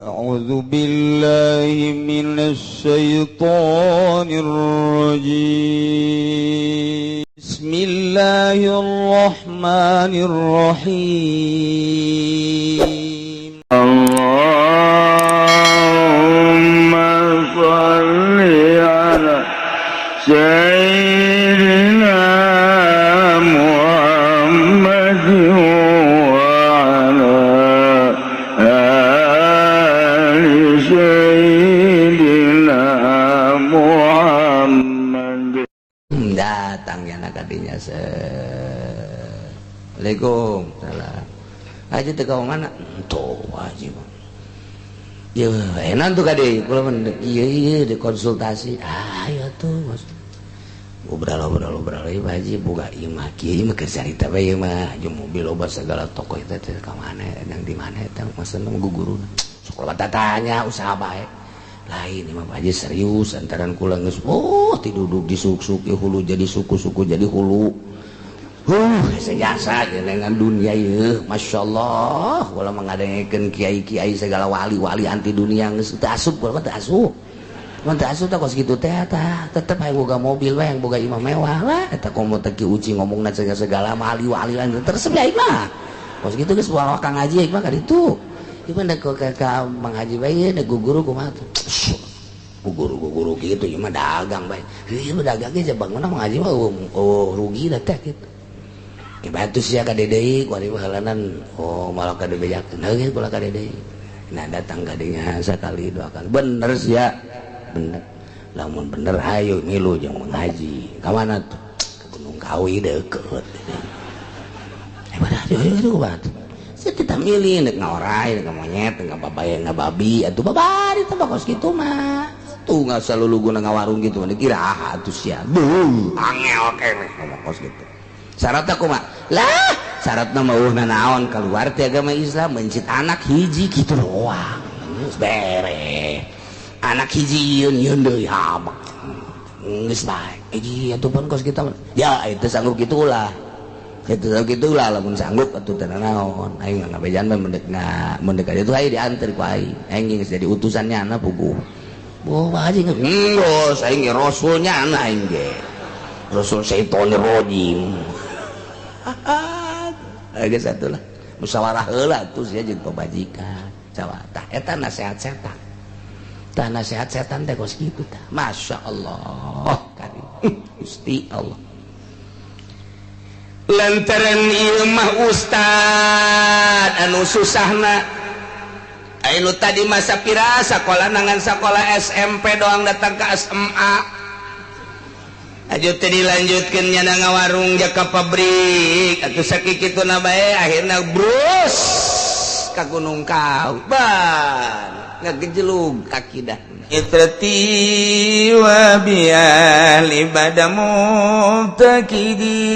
أعوذ بالله من الشيطان الرجيم. بسم الله الرحمن الرحيم. اللهم صل على سيدنا محمد وعلى آل سيدنا محمد. Datang ya anak kadinya. Assalamualaikum. Salam. Haji teh ka mana tuh, Haji mah? Ya enak tuh kade kula mah ieu ieu di konsultasi. Ah ya tuh, Mas. Ngobrol ngobrol ngobrol ieu Pak Haji boga imah kieu, ieu mah keur carita bae ieu mah, jeung mobil loba segala toko eta teh ka mana, yang di mana eta maksudna guguruna. Sok loba tatanya usaha bae. Lain ieu mah, Pak Haji, serius antaran kula geus oh tiduduk di suk-suk hulu jadi suku-suku jadi hulu. Sejasa dengan dunia ieu, Masya Allah, kula mengadengekeun kiai-kiai segala wali-wali anti dunia geus teu asup kula mah, teu asup. Mun teu asup teh kos kitu teh tah tetep hayang boga mobil we, hayang boga imah mewah lah eta komo teh Ki Uci ngomongna segala segala wali-wali lain terus aing mah. Kos kitu geus bawa Kang Haji aing mah ka ditu. Ieu mah ka Mang Haji bae da guru kumaha tuh. Guru guru gitu ieu mah dagang bae. Ieu mah dagang ge bangunna Mang Haji mah oh rugi dah teh gitu. Bantu sia ka deui ku ari halanan oh malah ka dibejakeun heuh kula ka deui. Nah, datang ka dinya sakali dua kali, bener sia, bener. Lamun bener hayu milu jeung Mang Haji. Ka mana tuh? Ke Gunung Kawi deukeut. Eh pada ayo ayo kumaha tuh? Sia kita milih nek ngaorai, nek monyet, nek babaya, babi atuh babari teh kos kitu mah. Tuh nggak selalu guna ngawarung gitu mah dikira ah atuh sia. Duh, angel keneh ngomong kos gitu. Syaratnya kumaha lah? Syaratna mah eueuh naon keluar ti agama Islam, mencit anak hiji kitu doang. Geus beres anak hiji yeun yeun deui habak geus bae hiji atuh pun kos kita ya itu sanggup kitu ulah itu sanggup kitu ulah. Lamun sanggup atuh teu naon, aing mah ngabejan mah mendek mendek aja tuh aing diantar ku aing, aing geus jadi utusannya anak puguh. Boh, Pak Haji geus aing ge rasulnya anak, aing ge rasul syaitonir rajim. Geus atuh lah musyawarah heula tuh sia jeung pamajikan tah eta nasihat setan tah, nasihat setan teh kos kitu tah. Masya Allah karim Gusti Allah lantaran ieu mah ustad anu susahna. Anu tadi masa pira sakola nangan sakola SMP doang datang ke SMA aju teh dilanjutkeun nyana ngawarung jaka pabrik atuh sakitu na bae akhirna brus ka Gunung Kau ban ngagejelug akidah. إترتي وبأهل بدا مبتكدي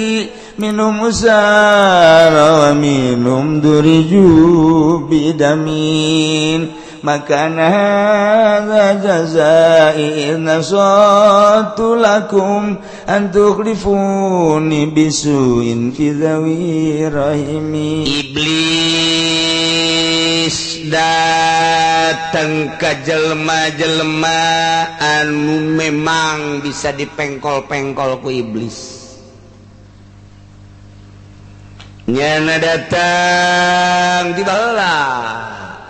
منهم سار ومنهم درجوا بدمين ما كان هذا جزائي إذ نصحت لكم أن تخلفوني بسوء في ذوي رحمي. Iblis datang ke jelma-jelma anu memang bisa dipengkol-pengkol ku iblis. Nyana datang tiba heula,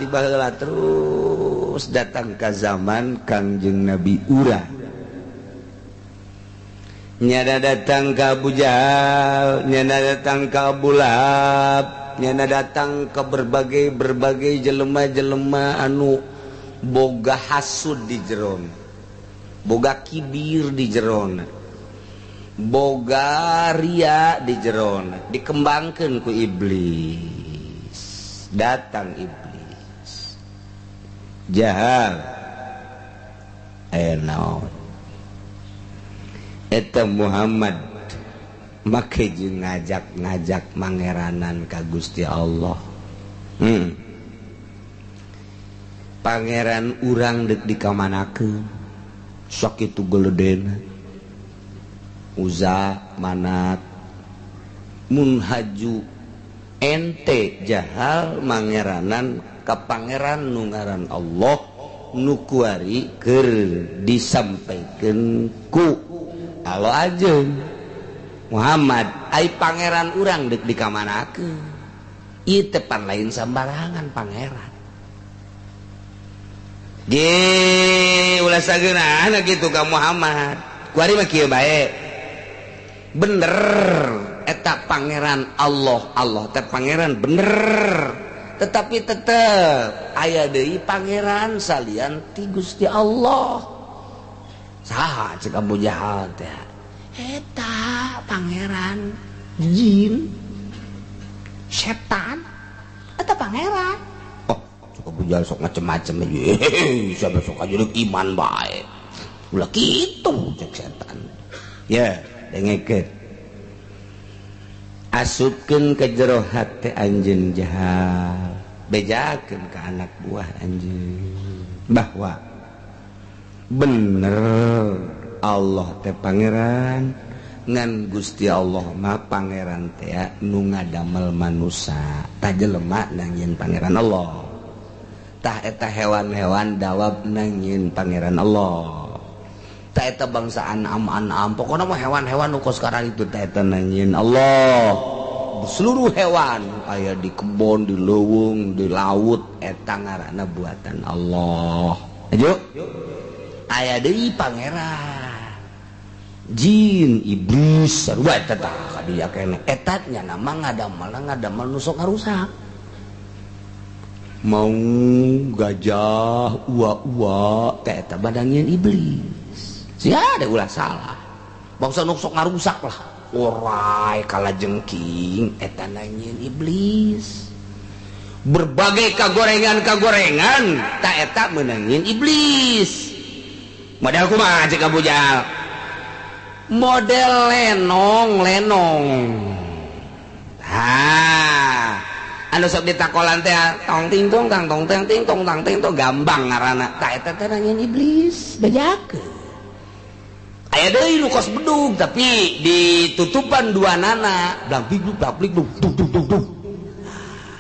tiba heula terus datang ke zaman Kangjeng Nabi Ura. Nyana datang ke Abu Jahal, nyana datang ke Abu Lahab, nyana datang ke berbagai berbagai jelema-jelema anu boga hasud di jeron, boga kibir di jeron, boga ria di jeron, dikembangkan ku iblis. Datang iblis, "Jahal, aya naon? Eta Muhammad make jeung ngajak-ngajak mangeranan ka Gusti Allah. Pangeran urang dek dikamanakeun sok itu geledena Uza Manat mun haju ente Jahal mangeranan ka pangeran nu ngaran Allah nu kuari keur disampaikeun ku Allah ajeun Muhammad ai pangeran urang deuk dikamanakeun ieu teh pan lain sambarangan pangeran ge ulah sageunahna kitu ka Muhammad kuari mah kieu bae bener eta pangeran Allah Allah teh pangeran bener tetapi tetep aya deui pangeran salian ti Gusti Allah saha cek Abu Jahal teh eta pangeran jin setan eta pangeran oh cek Abu Jahal sok macem-macem siapa sok aja iman bae ulah kitu cek setan ya dengekeun asupkeun ke jero hate anjeun Jahal bejakeun ka anak buah anjeun bahwa bener Allah teh pangeran ngan Gusti Allah mah pangeran teh nu ngadamel manusa tah jelema nangieun pangeran Allah tah eta hewan-hewan dawab nangieun pangeran Allah tah eta bangsa an'am pokona mah hewan-hewan nu kos sekarang itu tah eta nangieun Allah seluruh hewan aya di kebon di leuweung di laut eta ngaranna buatan Allah ayo aya deui pangeran jin iblis sarua eta tah kadieu keneh eta nya nama ngadamel nu sok ngarusak mau gajah ua-ua teh eta badangieun iblis sia ada ulah salah bangsa nu sok ngarusak lah orai kalajengking eta nangieun iblis berbagai kagorengan-kagorengan ta eta meunangieun iblis model kumaha cek Abu Jahal model lenong-lenong ha anu sok ditakolan teh tong ting tong tang tong teng ting tong tang ting tong gambang ngaranna ta eta teh nangieun iblis bejakeun aya deui nu kos bedug tapi ditutupan dua nana blang big blang blig dung dung dung dung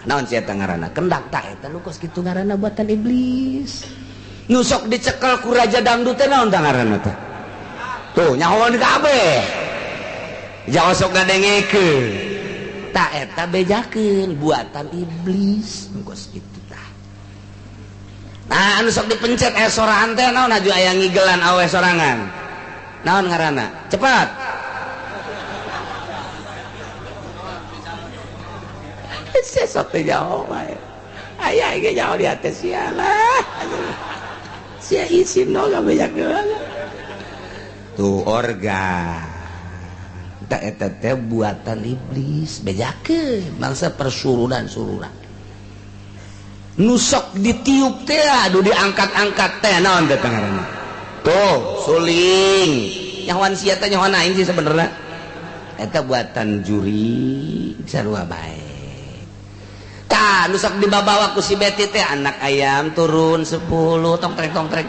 naon sia eta ngaranna kendak ta eta nu kos kitu ngaranna buatan iblis nu sok dicekel ku raja dangdut teh naon tah ngaranna teh tuh nyahoan kabeh jauh sok ngadengekeun ta eta bejakeun buatan iblis nu kos kitu tah nah anu sok dipencet aya sorangan teh naon aju aya ngigelan awe sorangan naon ngaranna cepat sesok teh jauh bae aya ge jauh di hati sia lah sia isin no gabejakeun tuh organ tak eta teh buatan iblis bejakeun bangsa persurunan-surunan nu sok ditiup teh aduh diangkat-angkat teh naon teh ngaranna tuh suling nyahoan sia teh nyahoan aing sih sebenarnya eta buatan juri sarua bae tah nu sok dibabawa ku si Beti teh anak ayam turun 10 tong treng tong treng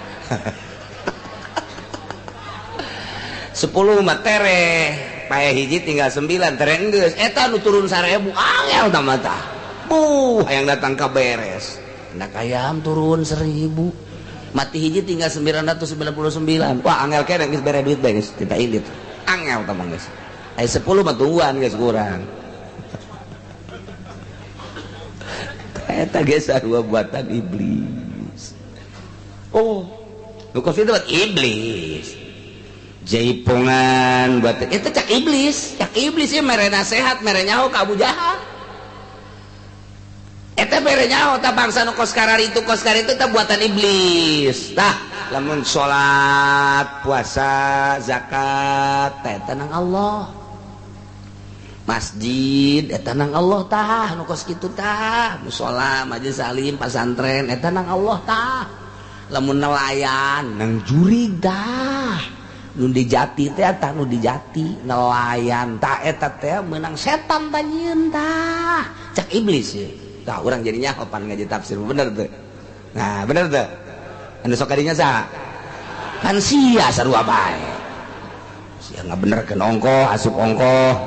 10 mah tereh pae hiji tinggal 9 tereh geus eta nu turun 1000 angel tah mah tah buh hayang datang ka beres anak ayam turun 1000 mati hiji tinggal 999 wah angel keneh geus bere duit bae geus tita indit angel tah mah geus aya 10 mah tungguan geus kurang eta geus sarua buatan iblis oh nu kos itu buat iblis jaipongan buat itu cak iblis ya mere nasehat mere nyaho ka Abu Jahal eta mere nyaho tah bangsa nu kos kararitu tah buatan iblis tah lamun salat puasa zakat teh eta nang Allah masjid eta nang Allah tah nu kos kitu tah musala majelis salim pasantren eta nang Allah tah lamun nelayan nang jurig tah nu dijati teh tah nu dijati nelayan tah eta teh meunang setan tah nyieun tah cak iblis ye tah urang jadi nyaho pan ngaji tafsir bener teu nah bener teu anu sok kadinya saha kan sia sarua bae sia ngabenerkeun ongkoh asup ongkoh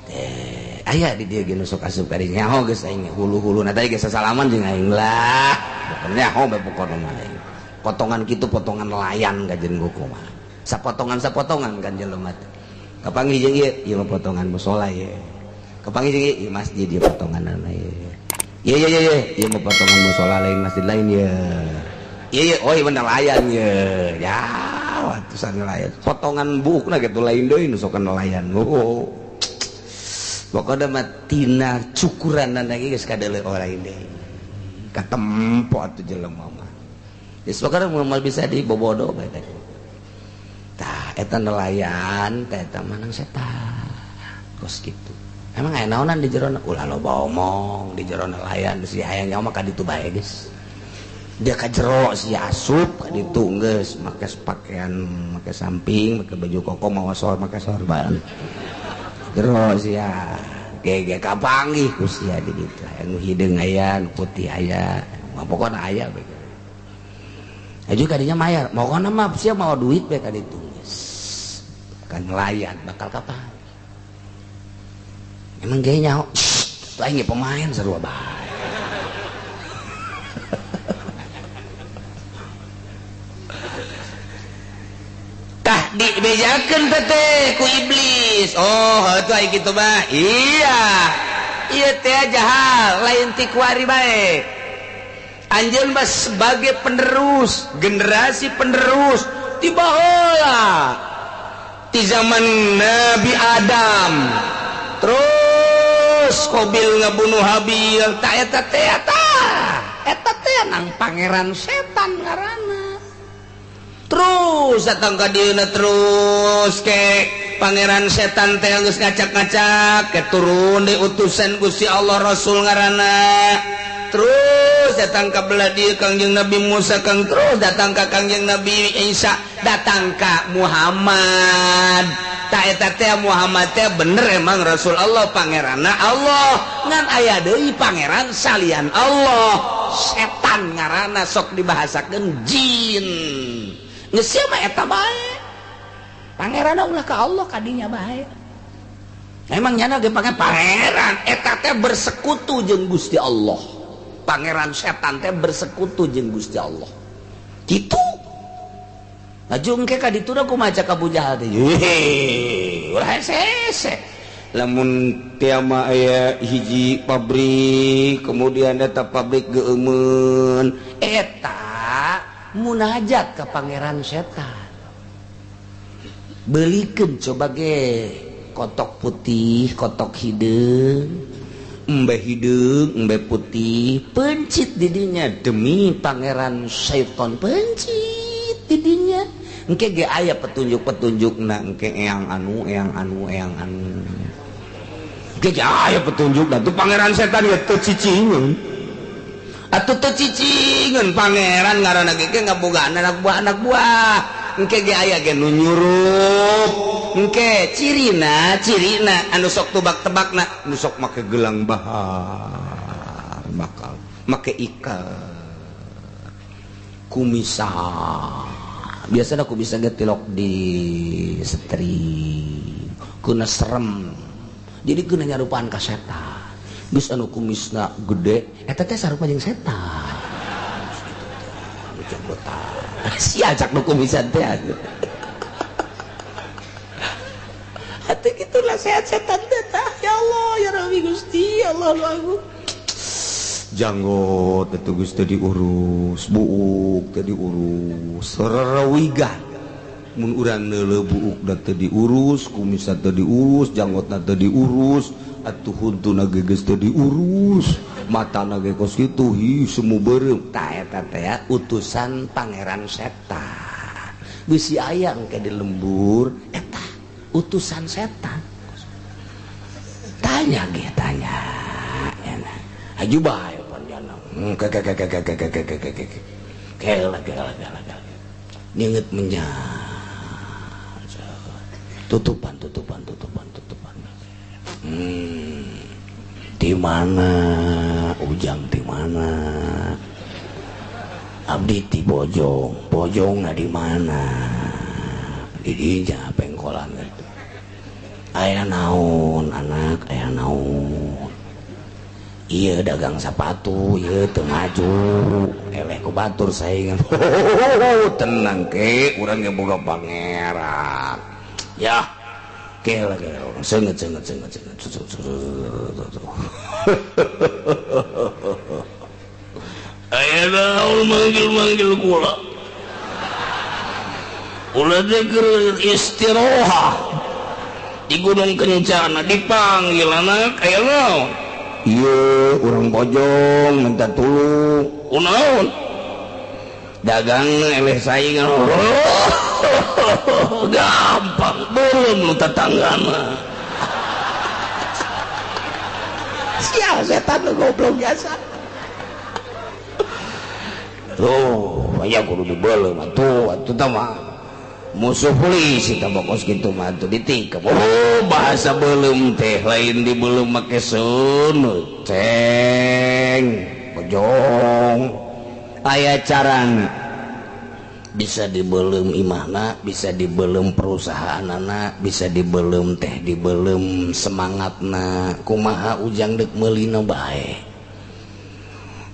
teh Aya di dieu ge nu sok asup ka dieu nyaho geus aing hulu-huluna tadi geus sasalaman jeung aing lah. Pokona nyaho bae pokona mah aing. Potongan kitu potongan nelayan kajen kumaha. Sapotongan-sapotongan kan jelema teh. Kapanggih jeung ieu, ieu mah potongan musala ye. Kapanggih jeung ieu, ieu masjid ieu potonganna ye. Ieu ieu ieu ieu mah potongan musala lain masjid lain ye. Ieu ieu oh ieu mah nelayan ye. Ya, atusan nelayan. Potongan buukna kitu lain deui nu sok nelayan. Oh. Pokoknya mah tina cukuran lagi geus kadeuleu orang deui. Katempo atuh jelema mah. Geus pokokna moal bisa dibobodo bae teh. Tah eta nelayan teh eta mah nang setan. Kos kitu. Emang aya naonan di jero ulah loba omong di jero nelayan si hayang nyawa mah ka ditu bae geus. Dia ka jero si asup ka ditu geus make pakaian make samping make baju koko mawa sor make sorban. Jero sia gege kapanggih ku sia di ditu aya nu hideung aya nu putih aya mah pokona aya bae. Aju kadinya mayar pokona mah sia mawa duit bae ka ditu geus. Kan nelayan bakal kapan. Emang ge nyaho atuh aing ge pemain sarua bae. Tah dibejakeun teh ku iblis. Oh, heuh ai kitu mah. Iya. Ieu teh jahal lain ti kuari bae. Anjeun mah sebagai penerus, generasi penerus ti baheula. Ti zaman Nabi Adam. Terus Qabil ngabunuh Habil, tah eta teh tah. Eta teh nang pangeran setan ngaranna. Terus datang ka dieuna terus ke pangeran setan teh geus ngacak-ngacak ke turun di utusan Gusti Allah Rasul ngaranna. Terus datang ka belah dieu Kangjeng Nabi Musa kang terus datang ka Kangjeng Nabi Isa datang ka Muhammad. Ta eta teh Muhammad teh bener emang Rasul Allah pangeranna Allah ngan aya deui pangeran salian Allah setan ngaranna sok dibahasakeun jin. Geus sia mah eta bae. Pangeranna ulah ka Allah kadinya bae. Emang nyana ge pangeran eta teh bersekutu jeung Gusti Allah. Pangeran setan teh bersekutu jeung Gusti Allah. Kitu. Laju engke ka ditu da kumaha cak Abu Jahal teh. Heuh, ulah hese. Lamun tiama aya hiji pabrik, kemudian eta pabrik geueumeun, eta munajat ke pangeran setan. Belikeun coba ge kotok putih, kotok hideung, embe hideung, embe putih, pencit didinya demi pangeran setan pencit didinya. Engke ge aya petunjuk-petunjukna engke eyang anu, eyang anu, eyang anu. Engke ge aya petunjukna tuh pangeran setan ge teu cicingeun. Atuh teu cicingeun pangeran ngaranna ge ngabogaan anak buah anak buah. Engke ge aya ge nu nyurup. Engke cirina, cirina anu sok tebak-tebakna, nu sok make gelang bahar, bakal make ikat kumisan. Biasanya aku bisa getilok di setri kuna serem. Jadi kuna nyarupaan ka setan. Geus anu kumisna gede, eta teh sarupa jeung setan. Si ajak nu kumisan teh atuh. Atuh kitu lah sehat setan teh tah. Ya Allah ya Rabbi Gusti Allah aku. Janggot itu geus teu diurus, buuk teu diurus, rerawigan. Mun urang neuleuh buukna teu diurus, kumisna teu diurus, janggotna teu diurus, atuh huntuna ge geus teu diurus, matana ge kos kitu, hi semu beureum. Tah eta teh utusan pangeran setan. Bisi aya engke di lembur eta utusan setan. Tanya ge tanya. Aju bae panjana. Ke. Kela. Nyeungeut menyang. Tutupan. Di mana Ujang di mana? Abdi ti Bojong. Bojongna di mana? Di dinya pengkolan gitu. Aya naon anak, aya naon. Iya dagang sepatu, iya teu maju, eleh ku batur saingan. Tenang ke, urang ge boga pangeran. Ya, ke lagi orang senget senget senget senget. Aya naon manggil-manggil kula. Kula teh keur istirohah di Gunung Kencana dipanggil anak aya naon? Iya, urang bojong minta tulung. Kunaon? Dagang eleh saingan. Gampang belum lu tetanggana. Sial setan lu goblok biasa. Tuh, aya kudu dibeuleum atuh, atuh tah mah. Musuh polisi tah bokos kitu mah atuh ditikep. Oh, bahasa beuleum teh lain dibeuleum make seuneu. Ceng, bojong. Aya carana. Bisa dibeuleum imahna, bisa dibeuleum perusahaanana, bisa dibeuleum teh dibeuleum semangatna. Kumaha ujang deuk meulina bae.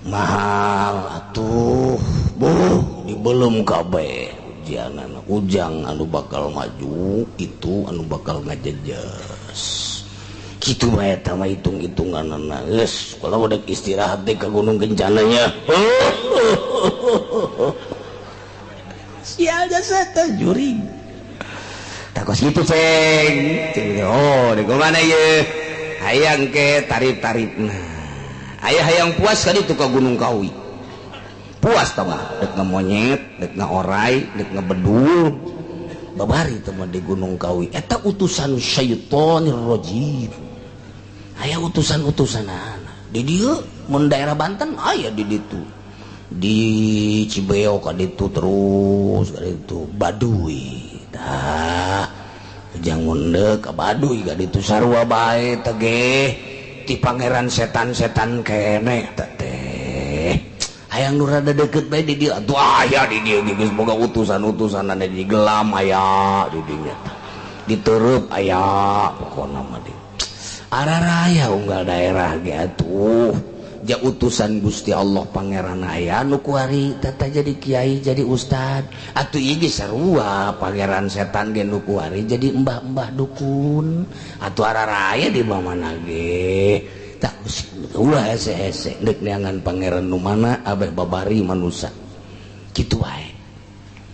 Mahal atuh, buh dibeuleum kabeh. Ujangan ujang anu bakal maju itu anu bakal ngajejes. Kitu bae eta mah hitung-hitunganana. Geus, kalau udah istirahat deh ke Gunung Kencananya. Sial jasa teh juring. Takos kitu ceng. Oh, di mana ye? Hayang ke tarif-tarifna. Aya hayang puas kali itu ke Gunung Kawi. Puas tau gak? Dek ngemonyet, dek ngeorai, dek ngebedul. Babari teman di Gunung Kawi. Eta utusan syaitonir rajim. Aya utusan-utusan anak. Di dieu mun daerah Banten aya di ditu. Di Cibeo ka ditu terus ka ditu Baduy. Tah, ujang mundeuk ka Baduy ka ditu sarua bae teh ge. Ti pangeran setan-setan keneh teh. Hayang nu rada deket bae di dieu atuh aya di dieu geus boga utusan-utusanna di gelam aya di dinya tah. Ditereup aya pokona mah di. Araraya unggal daerah ge atuh. Ja utusan Gusti Allah pangeran aya nu kuari tata jadi kiai jadi ustad. Atuh ieu ge sarua pangeran setan ge nu kuari jadi embah-embah dukun. Atuh araraya di mana ge. Tak ulah hese-hese deuk neangan pangeran nu mana abeh babari manusa. Kitu wae.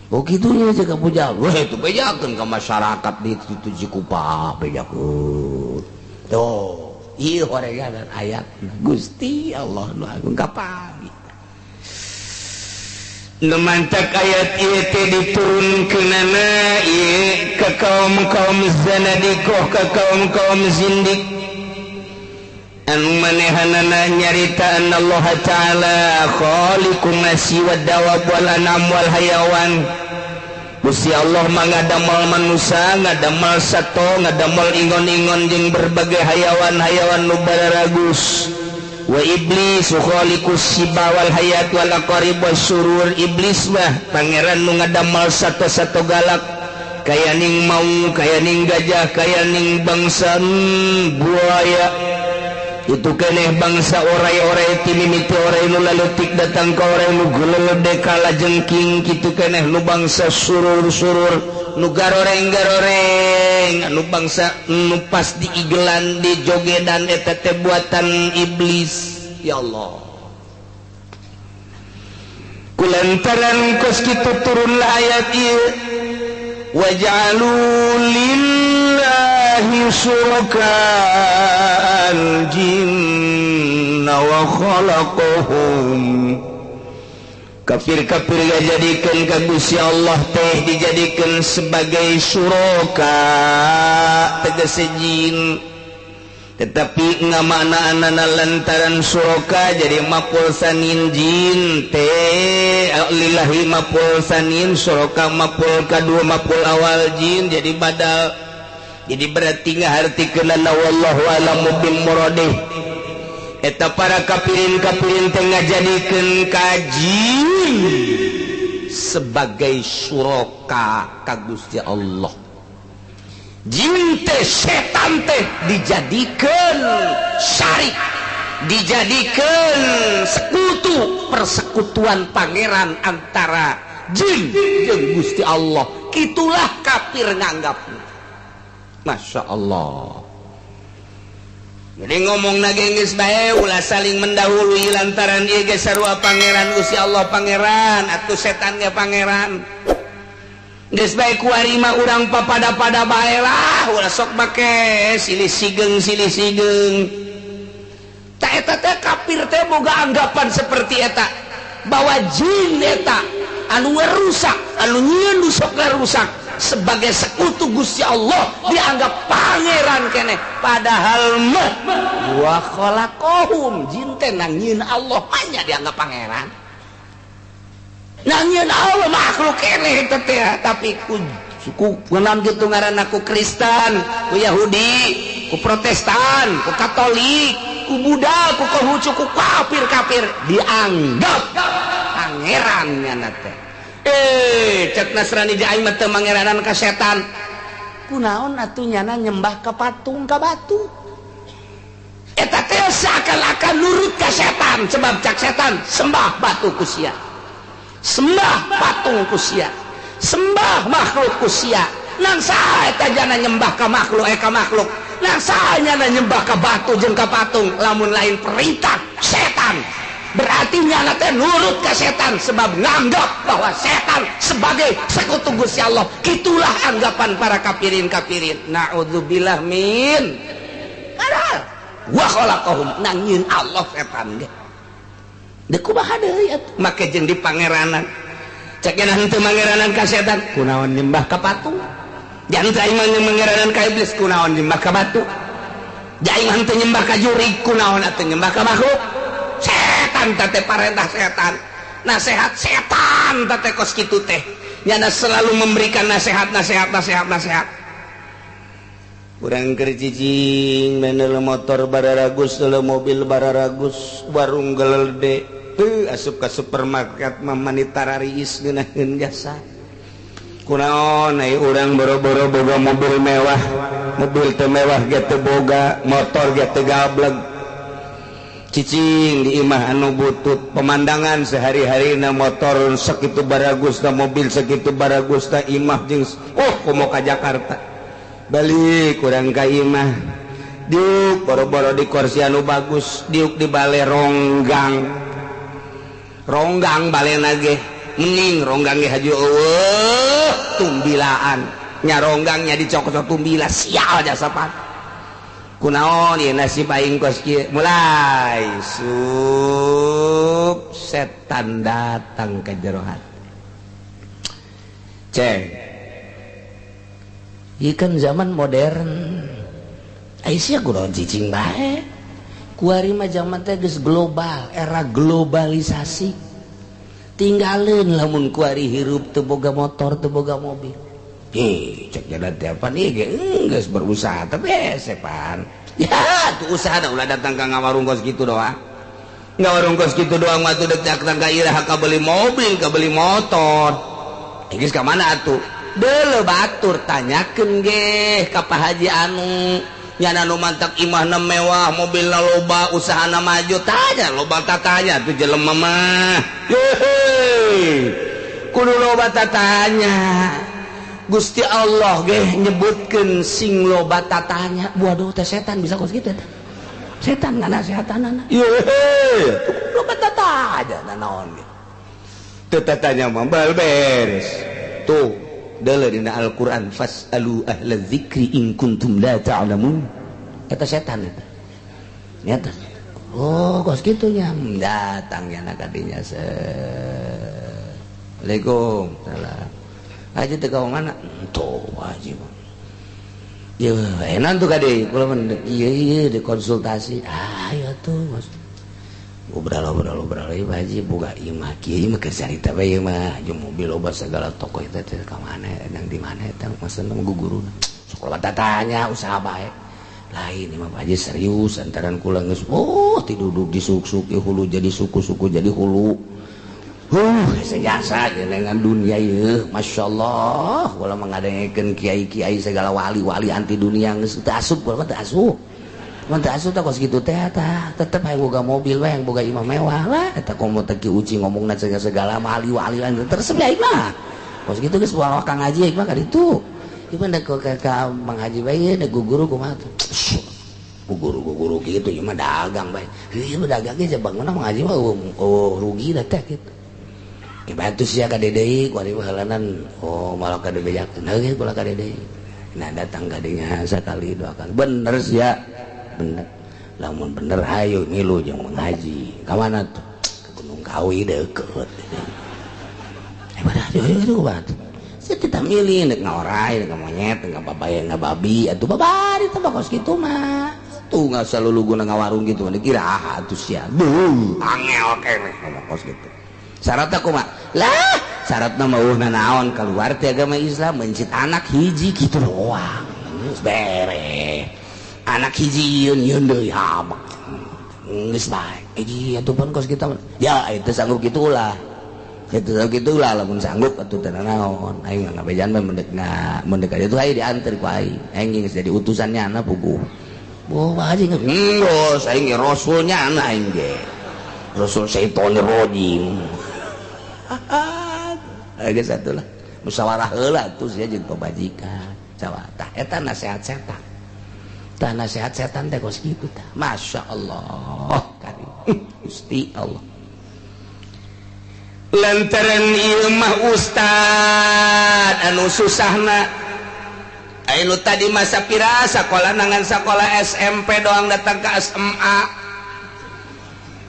Oh kitu nya ka pujal. Weh itu bejakeun ka masyarakat di situ Cikupa bejakeun. Tuh, ieu horegan ayat Gusti Allah nu agung kapan. Nu mantak ayat ieu teh diturunkeunana ieu ka kaum-kaum zanadiqah ka kaum-kaum zindik. Anu manehanana nyarita Allah Ta'ala khaliqun nasi wad dawab wal anam wal hayawan. Gusti Allah mah ngadamel manusia, ngadamel sato, ngadamel ingon-ingon jeung berbagai hayawan-hayawan nu bararagus. Wa iblis khaliqus siba wal hayat wal aqarib wasyurur. Iblis mah pangeran nu ngadamel sato-sato galak, kaya ning maung, kaya ning gajah, kaya ning bangsa buaya. Itu keneh bangsa orai-orai timimiti orai nu laletik datang ka orai nu gulelede kalajengking. Kitu keneh nu bangsa surur-surur nu garoreng-garoreng anu bangsa nu pas diigelan dijogedan eta teh buatan iblis. Ya Allah, kulantaran kos kitu turunlah ayat ieu waj'alu lillahi syuraka al-jinna wa khalaqahum. Kafir-kafir dijadikan ka Gusti Allah teh dijadikan sebagai syuraka tegese jin, tetapi ngamaknaanana lantaran syuraka jadi maf'ul sanin jin teh lillahi maf'ul sanin syuraka maf'ul kadua maf'ul awal jin jadi badal. Jadi berarti ngahartikeunana wallahu alamu bil muradih. Eta para kafirin-kafirin teh ngajadikeun ka jin sebagai syuraka ka Gusti Allah. Jin teh setan teh dijadikan syarik, dijadikan sekutu, persekutuan pangeran antara jin jeung Gusti Allah. Kitulah kafir nganggapna. Masya Allah. Jadi ngomong nage geus bae ulah saling mendahului lantaran ieu ge sarua pangeran Gusti Allah pangeran atuh setan ge pangeran. Geus bae kuari mah urang papada-pada bae lah, ulah sok make silih sigeng silih sigeng. Ta eta teh kafir teh boga anggapan seperti eta bahwa jin eta anu ngerusak, anu nyieun nu sok ngarusak sebagai sekutu Gusti Allah dianggap pangeran keneh, padahal mah wa khalaqahum, jin teh nang nyieun Allah mah dianggap pangeran. Nangieun Allah makhluk keneh eta teh, tapi ku kunaon kitu ngaranna ku Kristen, ku Yahudi, ku Protestan, ku Katolik, ku Buddha, ku Konghucu, ku kafir-kafir dianggap pangeran nyana teh. Cek Nasrani di aing mah teu mangeranan ka setan. Kunaon atuh nyana nyembah ka patung ka batu? Eta teh seakan-akan nurut ka setan, sebab cak setan sembah batu ku sia. Sembah patung ku sia, sembah makhluk ku sia. Nang saha eta jana nyembah ka makhluk ka makhluk. Nang saha nyana nyembah ka batu jeung ka patung lamun lain perintah setan. Berarti nyana teh nurut ka setan sebab nganggap bahwa setan sebagai sekutu Gusti Allah. Kitulah anggapan para kafirin-kafirin. Naudzubillah min. Padahal wa khalaqahum, nang nyieun Allah setan ge. Dek kumaha deui atuh make jeung di pangeranan. Cek nya henteu mangeranan ka setan, kunaon nyembah ka patung? Jangan aing mah mangeranan ka iblis, kunaon nyembah ka batu? Aing mah henteu nyembah ka jurig, kunaon atuh nyembah ka makhluk? Setan teh parentah setan, nasihat setan teh kos kitu teh. Nyana selalu memberikan nasihat, nasihat, nasihat, nasihat. Urang keur cicing menel motor bararagus, mobil bararagus, warung gelede, teu asup ka supermarket mah mani tarariis ngeunaheun jasa. Kunaon ai urang boro-boro boga mobil mewah, mobil teu mewah ge teu boga, motor ge teu gableg. Cicing di imah anu butut, pemandangan sehari-harina motor sakitu baragusna, mobil sakitu baragusna, imah jeung oh komo ka Jakarta. Balik kurang ka imah, diuk boro-boro di kursi anu bagus, diuk di bale ronggang, ronggang balena ge mending ronggang ge haju eueuh tumbilaan, nya ronggangnya dicokot tumbila sial jasa pan. Kunaon ieu nasib aing kos kieu, mulai sup setan datang ke jero hati. Ceng, ieu kan zaman modern. Aisyah kunaon cicing bae. Kuari mah zaman teh geus global, era globalisasi. Tinggalin lamun kuari hirup teu boga motor, teu boga mobil. Hih, cek jalan teh apa nih ge geus berusaha tapi sepan. Ya, tuh usaha da ulah datang ka ngawarung kos kitu doang. Ngawarung kos kitu doang mah tuh dek datang ka iraha ka beli mobil, ka beli motor. Geus ka mana atuh? Deuleu batur tanyakeun ge ka Pak Haji anu nyana nu mantak imahna mewah, mobilna loba, usahana maju, tanya loba tatanya tuh jelema mah. Hehe. Kudu loba tatanya. Gusti Allah ge nyebutkeun sing loba tatanya. Waduh teh setan bisa kos kitu teh. Setan nganasehatanana. Yehe, loba tatanya naon ge. Teu tatanya mah bal beres. Tuh deuleu dina Al-Qur'an fasalu ahla dzikri in kuntum la ta'lamun. Eta setan eta. Nyata. Oh, kos kitu nya datang nya ka dinya. Assalamualaikum. Salam. Haji teh ka mana? Tuh haji mah. Yeuh, enak tuh kade kula mah ieu ieu dikonsultasi. Ah, ya tuh Mas. Ngobrol-ngobrol ieu Pak Haji boga ieu mah kieu mah keur carita bae ieu mah jeung mobil loba segala toko eta teh ka mana nang di mana eta maksudna guguruna. Sok loba tatanya usaha bae. Lain ieu mah Pak Haji serius antaran kula geus oh tiduduk di suk-suk hulu jadi suku-suku jadi hulu. Sejasa dengan dunia ieu masyaallah ulah ngadengekeun kiai-kiai segala wali-wali anti dunia geus teu asup ulah teu asup. Mun teu asup tah kos kitu teh tah tetep hayang boga mobil we hayang boga imah mewah lah eta komo teh Ki Uci ngomongna segala wali-wali teresep aing mah. Kos kitu geus bawa ka ngaji aing mah ka ditu. Ieu mah ka Mang Haji bae da guru kumaha tuh. Guru-guru gitu ieu mah dagang bae. Ieu mah dagang ge bangunna Mang Haji mah oh rugi da teh kitu. Bantu sia ka deui ku ari halanan oh malah ka dibejakeun heuh kula ka deui. Nah datang ka dinya sakali dua kali bener sia bener. Lamun bener hayu ngilu jeung Mang Haji. Ka mana tuh? Ke Gunung Kawi deukeut. Eh badah hayu kumaha. Saya tidak milih nek ngaorai nek monyet nek babaya nek babi atuh babari teh kos kitu mah. Tuh nggak selalu guna ngawarung gitu dikira atuh sia. Duh, angel keneh ngomong kos kitu. Syaratna kumaha? Lah, syaratna mah eueuh naon keluar ti agama Islam mencit anak hiji kitu doang. Geus beres. Anak hiji yeun yeun deui habak. Geus bae. Hiji atuh pun kos kitu. Ya itu sanggup kitu ulah. Itu gitu lah lamun sanggup atuh teu naon aing ngabejan mah mendek mendek aja tuh aing diantar ku aing aing geus jadi utusannya ana puguh boh Pak Haji geus aing ge rasulnya ana aing ge rasul syaitonir rajim geus atuh lah musyawarah heula atuh sia jeung pamajikan tah eta nasihat setan tah nasihat setan teh kos kitu tah masyaallah karim Gusti Allah lantaran ieu mah ustad anu susahna anu tadi masa pira sakola nangan sakola SMP doang datang ke SMA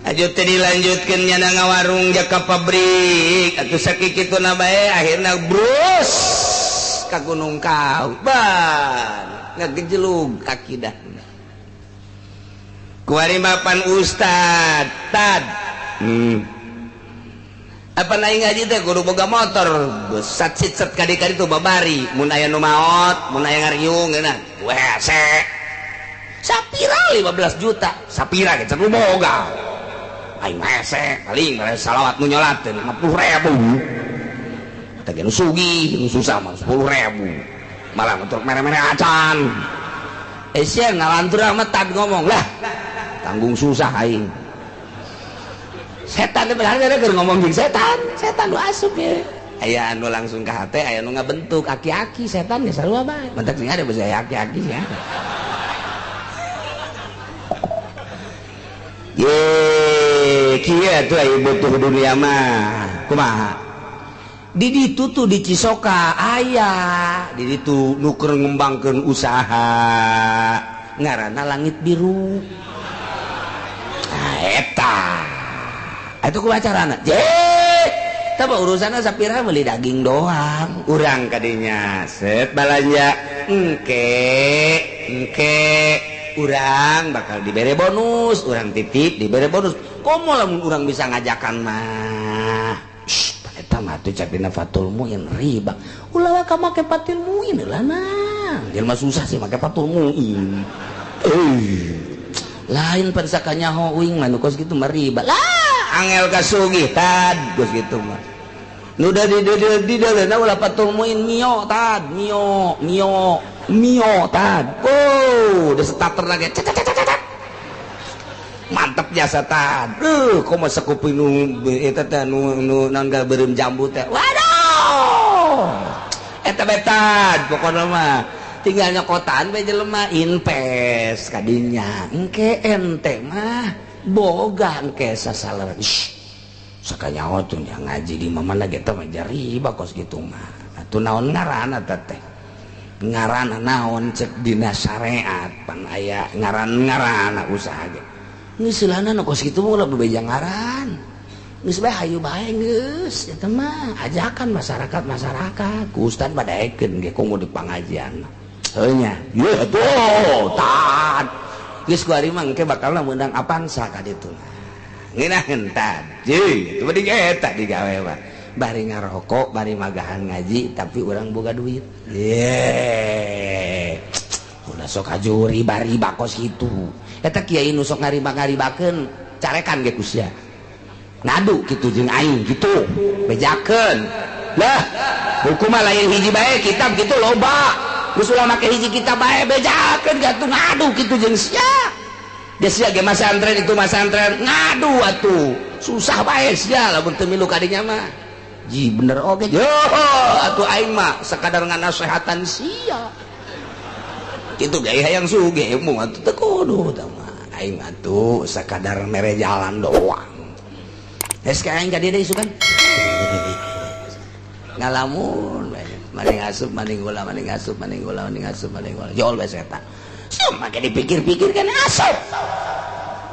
aju teh dilanjutkeun nyana ngawarung ja ka pabrik atuh sakikituna bae akhirna brus ka Gunung Kawi ban ngagejelug akidahna kuari mapan ustad tad apa naik ngaji teh kudu boga motor sat sit sat kadi-kadi tuh babari mun aya nu maot mun aya ngariung geuna wese sapira 15 juta sapira ge nu boga aing mah hese paling salawat nu nyolat teh 50.000 teh nu sugih nu susah mah 10.000 malah motor mere-mere acan eh sia ngalantur amat tad ngomong lah tanggung susah aing setan teh bener keur ngomong jeung setan, setan nu asup ye. Aya anu langsung ka hate, aya nu ngabentuk aki-aki setan ge sarua bae. Mentak sing ada basa aki-aki sia. Ye, kieu atuh aya butuh dunia mah. Kumaha? Di ditu tuh di Cisoka aya, di ditu nu keur ngembangkeun usaha ngaranna Langit Biru. Nah, eta itu ku acarana je tah urusanna sapira meuli daging doang urang kadinya set balanja engke engke urang bakal dibere bonus urang titip dibere bonus komo lamun urang bisa ngajakan mah eta mah tuh capina fatul muin riba ulah ka make fatul muin lah nah jelema susah sih make fatul muin lain pan sakanyaho uing mah nu kos kitu mah riba lah angel kasugih tad geus kitu mah nu da di di ulah patung muin mio tad mio mio mio tad oh udah starter lagi cet mantep jasa tad komo sakuping nu eta teh nu naon beureum jambu teh waduh eta bae tad pokona mah tinggal nyokotan bae jelema invest kadinya engke ente mah boga engke sasaler sakanyaho tuh yang ngaji di mana ge teh mah riba kos kitu mah atuh naon ngaranna teh ngaranna naon cek dina syariat pan aya ngaran-ngaranna usaha ge geus seulana nu kos kitu mah ulah bebeja ngaran geus bae hayu bae geus eta mah ajakan masyarakat-masyarakat ku ustad badaekeun ge komo di pangajian heuh nya ye atuh tad geus ku ari mah engke bakalna meunang Avanza ka ditu ngeunaheun tad jeung itu mah eta digawe mah bari ngarokok bari magahan ngaji tapi urang boga duit ye ulah sok aju riba-riba kos kitu eta kiai nu sok ngariba-ngaribakeun carekan ge ku sia Ngadu kitu jeung aing kitu bejakeun. Lah, buku mah lain hiji bae kitab kitu loba. Geus ulah make hiji kitab bae bejakeun gatuh ngadu kitu jeung sia. Dia sia ge masantren itu masantren ngadu atuh. Susah bae sia lamun teu milu ka dinya mah. Ji bener oge. Yo atuh aing mah sakadar nganasehatan sia. Kitu ge hayang sugih mung atuh teu kudu tah mah. Aing atuh sakadar mere jalan doang. Geus ka aing ka dieu deui isukan. Ngalamun bae. Maning asup maning gula maning asup maning gula maning asup maning gula. Jol bae setan. Sum make dipikir-pikir kan asup.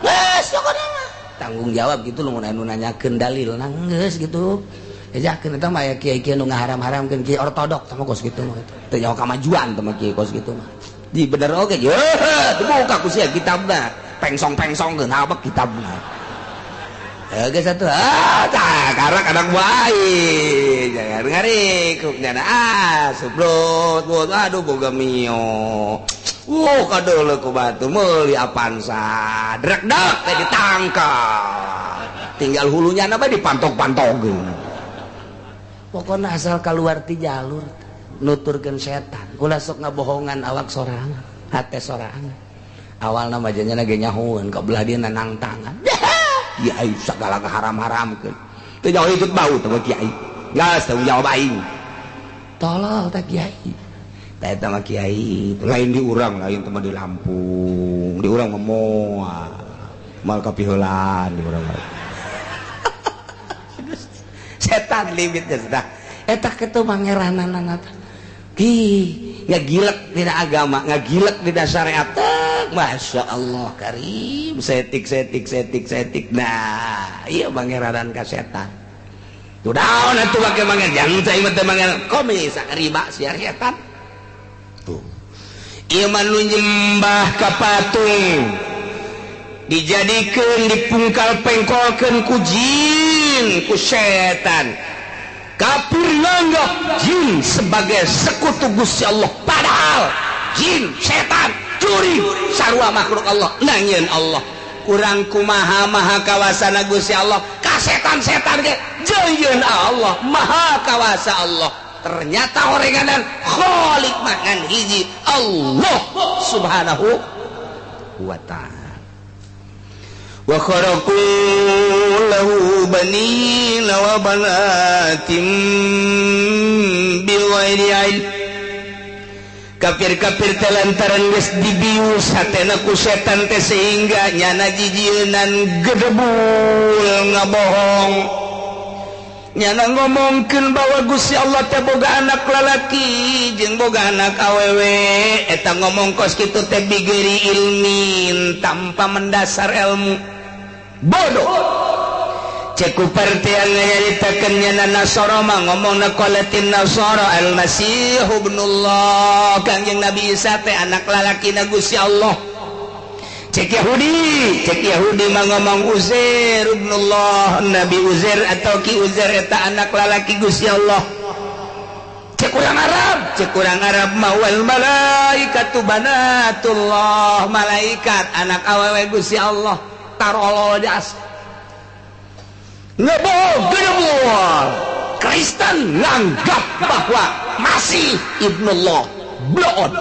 Geus pokona mah. Tanggung jawab gitu lu mun anu nanyakeun dalil geus gitu. Ejakeun eta mah aya kiai-kiai nu ngaharam-haramkeun kiai ortodok tah mah kos kitu mah gitu. Teu nyaho kamajuan tah mah kiai kos kitu mah. Di bener oge ye dibuka ku sia kitabna. Pengsong-pengsongkeun habek kitabna. Geus atuh ah tah karek anak bae jangan ngarikuk nyana ah subrot aduh boga mio. Kadeuleu ku batu meuli Avanza drekdek teh ditangkap. Tinggal hulunya na bae dipantok-pantogkeun. Pokona asal kaluar ti jalur nuturkeun setan ulah sok ngabohongan awak sorangan hate sorangan. Awalna mah janyana ge nyahoeun ka belah dieu nangtangan. Kiai segala keharam-haramkeun. Teu jauh ikut bau teh kiai. Geus tanggung jawab aing. Tolol teh kiai. Tah eta mah kiai, lain di urang, lain teh mah di Lampung. Di urang mah moal. Moal kapiheulaan di urang mah. Setan limitnya sudah. Eta kitu mangeranana teh. Ki ngagilek dina agama, ngagilek dina syariat. Masya Allah karim setik setik setik setik. Nah iya mangeranan ka setan. Tuh daun atuh make manger jangan cai mah teh manger komis riba siar setan. Tuh. Ieu mah nu nyembah ka patung dijadikeun dipungkal pengkolkeun ku jin ku setan. Kafir nganggap jin sebagai sekutu Gusti Allah padahal jin setan curi sarua makhluk Allah nangieun Allah kurang kumaha maha kawasana Gusti Allah ka setan-setan ge jeung Allah maha kawasa Allah ternyata orenganan khalik mangan hiji Allah subhanahu wa ta'ala. Wa kharaqu lahu banina wa banatin bighairi ilm. Kafir-kafir teh lantaran geus dibius hatena ku setan teh sehingga nyana jijieunan gedebul ngabohong. Nyana ngomongkeun bahwa Gusti Allah teh boga anak lalaki jeung boga anak awewe. Eta ngomong kos kitu teh bigeri ilmin tanpa mendasar ilmu. Bodoh. Ceku partian nyaritakeun nyana Nasara mah ngomongna qalatin Nasara al-Masih ibnullah Kangjeng Nabi Isa teh anak lalakina Gusti Allah. Cek Yahudi mah ngomong Uzair ibnullah, Nabi Uzair atau Ki Uzair eta anak lalaki Gusti Allah. Cek urang Arab mah wal malaikatu banatullah, malaikat anak awewe Gusti Allah. Tarolol jas. Ngebohong gedebul. Kristen nganggap bahwa Masih ibnullah bloon.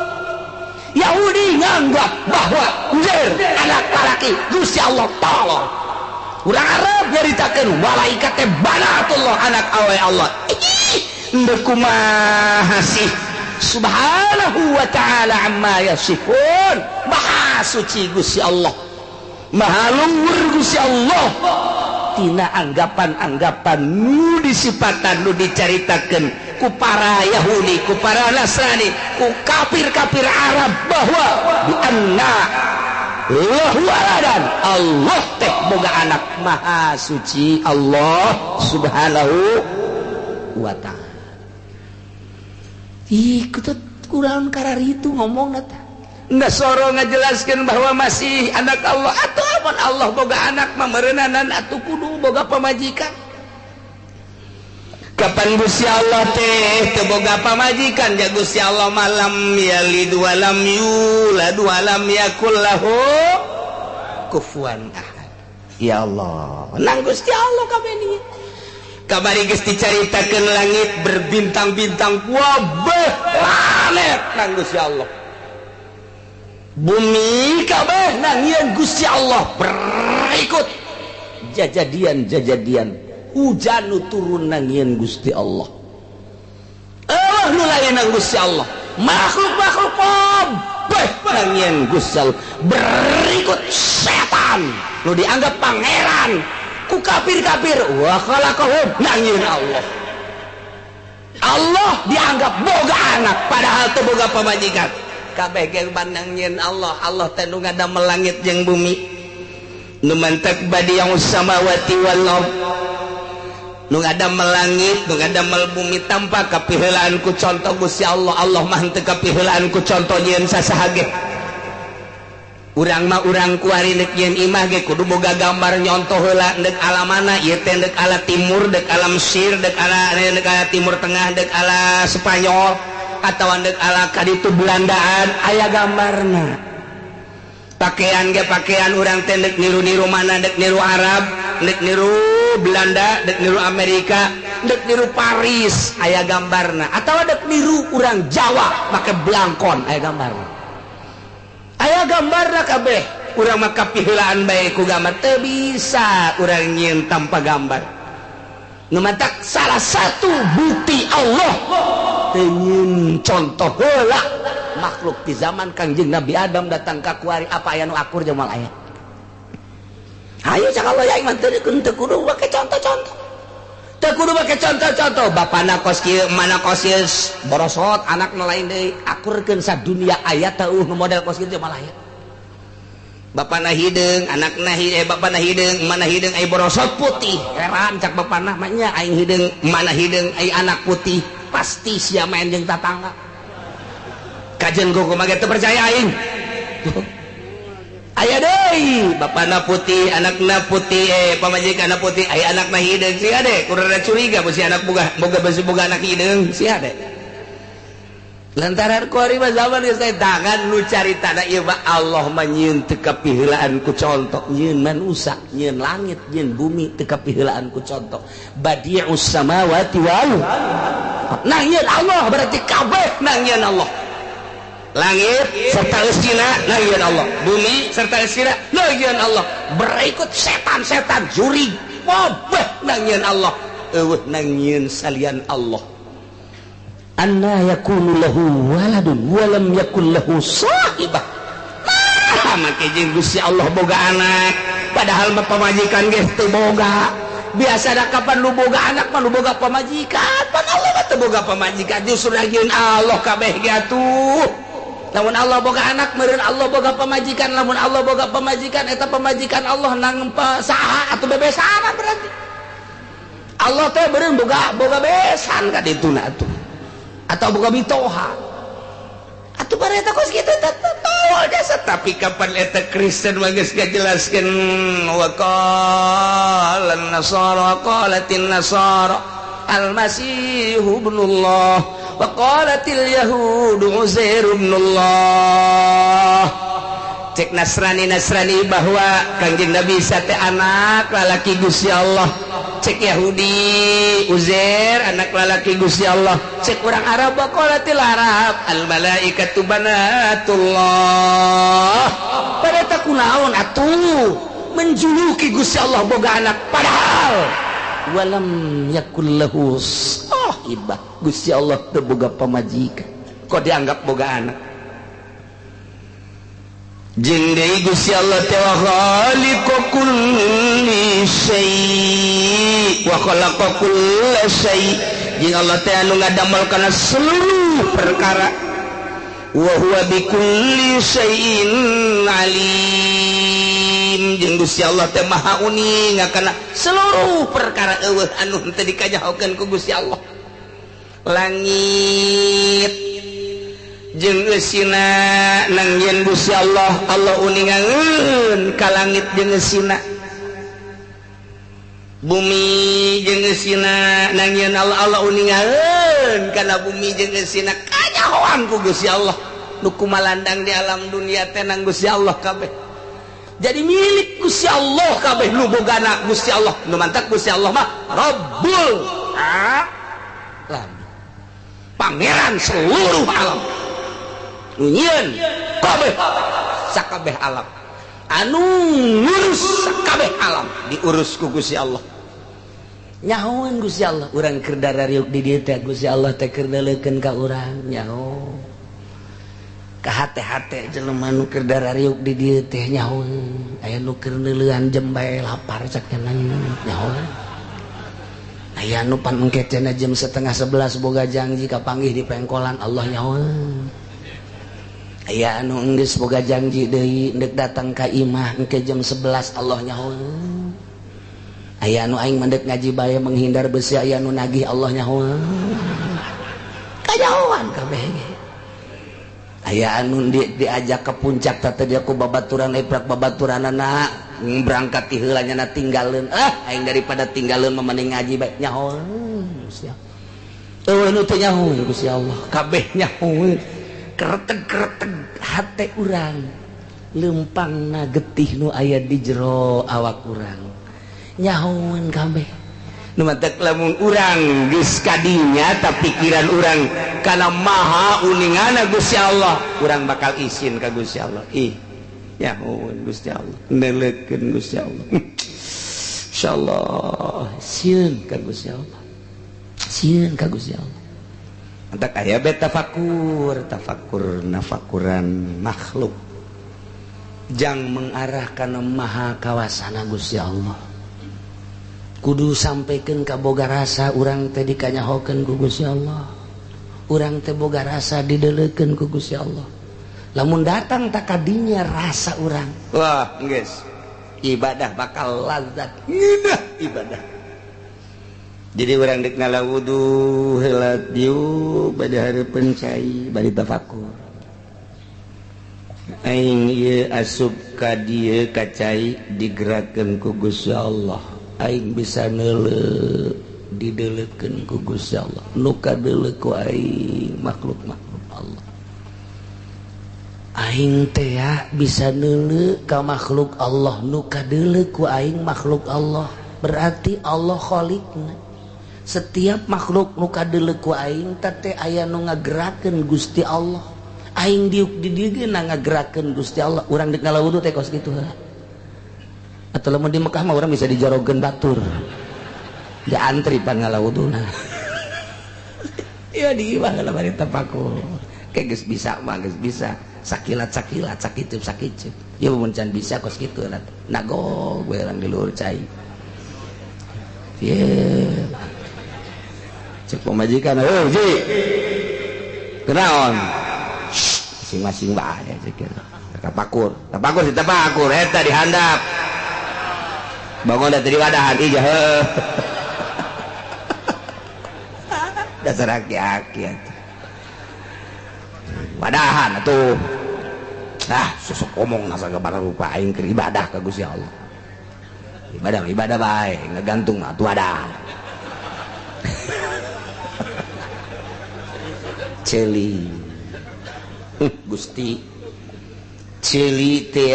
Yahudi nganggap bahwa Uzair anak lalaki Gusti Allah tolong. Urang Arab nyaritakeun malaikat teh banatullah anak awe Allah. Ih, ndeu kumaha sih? Subhanahu wa ta'ala amma yasifun. Maha suci Gusti Allah. Maha luhur Gusti Allah. Tina anggapan-anggapan nu disipatan nu dicaritakeun ku para Yahudi, ku para Nasrani, ku kafir-kafir Arab bahwa di anna lahu waladan, Allah teh boga anak. Maha suci Allah subhanahu wa ta'ala. Ih, kutut kurang kararitu ngomong teh. Nasoro ngajelaskeun bahwa masih anak Allah atuh amun Allah boga anak mah meureunana atuh kudu boga pamajikan. Kapan Gusti Allah teh teu boga pamajikan ja Gusti Allah malam yalid walam yulad walam yakul lahu kufuwan ahad. Ya Allah, nang Gusti Allah kabeh nih. Kabari geus dicaritakeun langit berbintang-bintang wabeh planet nang Gusti Allah. Bumi kabeh nang yeun Gusti Allah. Berikut jajadian-jajadian hujan nu turun nang yeun Gusti Allah. Allah nu lain nang Gusti Allah. Makhluk-makhluk kabeh nang yeun Gusti Allah. Berikut setan nu dianggap pangeran ku kafir-kafir wa khalaqahum nang yeun Allah. Allah dianggap boga anak padahal teu boga pamajikan. Kabeh ge nang yeun Allah. Allah teh nu ngadamel langit jeung bumi. Nu mantak badi'us samawati wal ard. Nu ngadamel langit, nu ngadamel bumi tanpa kapiheulaan ku contoh Gusti Allah. Allah mah henteu kapiheulaan ku contoh nyieun sasaha ge. Urang mah urang kuari deuk nyieun imah ge kudu boga gambar nyontoh heula deuk ala mana ieu teh, deuk ala timur, deuk ala Mesir, deuk ala Timur Tengah, deuk ala Spanyol atawa deuk ala kaditu Belandaan, aya gambarna. Pakaian ge pakaian urang teh deuk niru-niru mana, deuk niru Arab, deuk niru Belanda, deuk niru Amerika, deuk niru Paris, aya gambarna. Atawa deuk niru urang Jawa make blangkon, aya gambarna. Aya gambarna kabeh. Urang mah kapiheulaan bae ku gambar, teu bisa urang nyieun tanpa gambar. Nu matak salah satu bukti Allah teu nyieun contoh heula makhluk di zaman Kangjeng Nabi Adam datang ka kuari apa aya nu akur jeung moal aya. Hayu cak Allah ya iman teu kudu make contoh-contoh. Teu kudu make contoh-contoh. Bapana kos kieu, mana kos ieu, borosot anak nu lain deui, akurkeun sadunia aya teu nu model kos kieu moal aya. Bapana hideung, anakna bapana hideung, mana hideung ai borosot putih. Heran cak bapana mah nya aing hideung, mana hideung ai anak putih, pasti sia main jeung tatangga. Kajen ku kumaha teu percaya aing. Aya deui, bapana putih, anakna putih, pamajikanna putih, aya anakna hideung sia de, kurang curiga bisi anak boga besi boga anak hideung sia de. Lantaran kuari mah zaman geus teh tangan nu caritana ieu mah Allah mah nyieun teu kapiheulaan ku contoh, nyieun manusa, nyieun langit, nyieun bumi teu kapiheulaan ku contoh. Badi'us samawati wal ardh. Nang nyieun Allah berarti kabeh nang nyieun Allah. Langit serta eusina nang nyieun Allah, bumi serta eusina nang nyieun Allah. Berikut setan-setan jurig kabeh nang nyieun Allah. Eueuh nang nyieun salian Allah. Anna yakunu lahu waladun wa lam yakul lahu sahibah. Nah, make jeung Gusti Allah boga anak padahal mah pamajikan geus teu boga. Biasa da kapan lu boga anak mah lu boga pamajikan, pan Allah mah teu boga pamajikan, justru nyieun Allah kabeh ge atuh. Lamun Allah boga anak meureun Allah boga pamajikan, lamun Allah boga pamajikan eta pamajikan Allah nang saha atuh bebesanan berarti. Allah teh meureun boga besan ka dituna atuh. Atau boga mitoha. Atuh bareta kos kitu teh tol jasa, tapi kapan eta Kristen mah geus ngajelaskeun wa qala an-nasara qalatin nasara al-masihu ibnullah wa qalatil yahudu Uzair ibnullah. Cek Nasrani bahwa Kangjeng Nabi Isa teh anak lalaki Gusti Allah. Cek Yahudi Uzair anak lalaki Gusti Allah. Cek orang Arab wa qalatil Arab al malaikatu banatullah. Bareta kunaon atuh menjuluki Gusti Allah boga anak padahal walam yakul lahu sahibah. Gusti Allah teu boga pamajikan, kok dianggap boga anak? Jeung deui Gusti Allah teh wa khaliqu kulli syai' wa khalaqa kulla syai'. Jeung Allah teh anu ngadamel kana seluruh perkara. Wa huwa bikulli syai'in alim. Jeung Gusti Allah teh maha uning kana seluruh perkara, eueuh anu henteu dikajahokeun ku Gusti Allah. Langit jeung eusina nang yen Gusti Allah, Allah uningangeun ka langit jeung eusina. Bumi jeung eusina nang yen Allah, Allah uningangeun kana bumi jeung eusina. Kanyahoan ku Gusti Allah nu kumalandang di alam dunia teh nang Gusti Allah kabeh. Jadi milik Gusti Allah kabeh nu bogana Gusti Allah. Nu mantak Gusti Allah mah Rabbul Alam. Pangeran seluruh alam. Nu nyieun kabeh sakabeh alam. Anu ngurus sakabeh alam diurus ku Gusti Allah. Nyahoan Gusti Allah urang keur darariuk di dieu teh Gusti Allah teh keur neuleukeun ka urang nyaho. Ka hate-hate jelema nu keur darariuk di dieu teh nyaho. Aya nu keur neuleuan jam bae lapar cak nyaho. Aya nu pan engke cenah jam 10:30 boga janji kapanggih di pengkolan Allah nyaho. Aya anu enggeus boga janji deui ndek datang ka imah engke jam 11 Allah nyaho. Aya nu aing mendek ngaji bae menghindar besi aya nu nagih Allah nyaho. Kanyahoan kabeh ge. Aya anu diajak ke puncak teh dia ku babaturan eprak babaturanana berangkat ti heula nya tinggalkeun. Ah aing daripada tinggalkeun mah mending ngaji bae nyaho. Gusti Allah. Eueuh nu teu nyaho Gusti Allah. Kabeh nyaho. Kereteg-kereteg hate urang. Leumpangna getih nu aya di jero awak urang. Nyahoan kabeh. Nu matak lamun urang geus kadinya ta pikiran urang kana maha uningana Gusti Allah, urang bakal isin ka Gusti Allah. Ih, nyahoan Gusti Allah, neuleukeun Gusti Allah. Insyaallah sieun ka Gusti Allah. Sieun ka Gusti Allah. Antak aya be tafakur, tafakur nafakuran makhluk. Jang mengarah kana maha kawasana Gusti Allah. Kudu sampaikan ka boga rasa urang teh dikanyahokeun ku Gusti Allah. Urang teh boga rasa dideleukeun ku Gusti Allah. Lamun datang tak kadinya rasa urang. Wah, geus. Ibadah bakal lazat. Ngeunah ibadah. Jadi urang deuk ngala wudu heula dieu bade hareupeun cai bari tafakur. Aing ieu asup ka dieu ka cai digerakkeun ku Gusti Allah. Aing bisa neuleuh dideleukeun ku Gusti Allah. Nu kadeuleuh ku aing makhluk-makhluk Allah. Aing teh bisa neuleuh ka makhluk Allah, nu kadeuleuh ku aing makhluk Allah. Berarti Allah khaliqna. Setiap makhluk nu kadeuleuh ku aing teh aya nu ngagerakeun Gusti Allah. Aing diuk di dieu ge ngagerakeun Gusti Allah. Urang deuk ngala wudu teh kos kitu heula. Atau lamun di Mekah mah orang bisa dijorogeun batur. Diantri pan ngalawuduna. Iya di imah kalau bari tapakur. Kayak geus bisa mah geus bisa. Sakilat-sakilat, sakicup-sakicup. Ya mun can bisa kos kitu lah. Nagog we urang di luhur cai. Ye. Cek pamajikan, "Heuh, Ji. Kunaon?" Masing-masing bae cek kitu. Tapakur, tapakur si tapakur eta dihandap. Bangun dari wadahan ija heuh. Dasar aki-aki atuh. Wadahan atuh. Ah, susuk omong nasa gabara rupa aing keur ibadah ka Gusti Allah. Ibadah ibadah bae, ngagantung atuh wadah. Ceuli. Gusti. Ceuli teh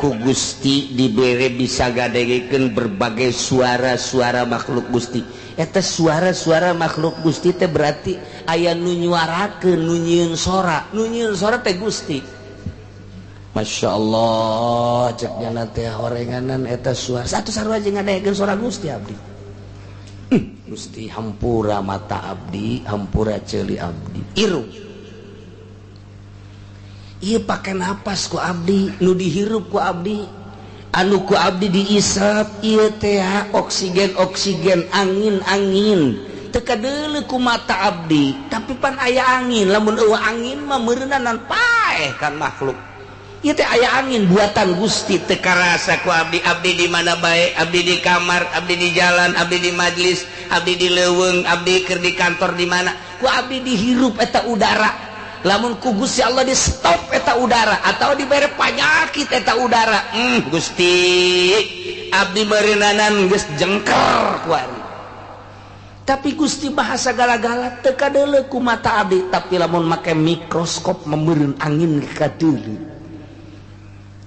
ku Gusti dibere bisa gadegekeun berbagai suara-suara makhluk Gusti. Eta suara-suara makhluk Gusti teh berarti aya nu nyuarakeun, nu nyieun sora, nu nyieun sora teh Gusti. Masya Allah, cek jana teh horenganan eta suara. Satu sarua jeung ngadegekeun suara Gusti abdi. Gusti hampura mata abdi, hampura ceuli abdi. Irung. Ieu pake napas ku abdi, nu dihirup ku abdi, anu ku abdi diisap ieu teh oksigen oksigen, angin angin. Teu kadeuleu ku mata abdi, tapi pan aya angin. Lamun eueuh angin mah meureunanan paeh kan makhluk. Ieu teh aya angin buatan Gusti teu karasa ku abdi. Abdi di mana bae, abdi di kamar, abdi di jalan, abdi di majlis, abdi di leuweung, abdi keur di kantor di mana, ku abdi dihirup eta udara. Lamun ku Gusti Allah di stop eta udara atau dibere panyakit eta udara, Gusti abdi meureunnanan geus jengker ku ari. Tapi Gusti bahasa gala-gala teu kadeuleu ku mata abdi, tapi lamun make mikroskop memeureun angin kadeuleu.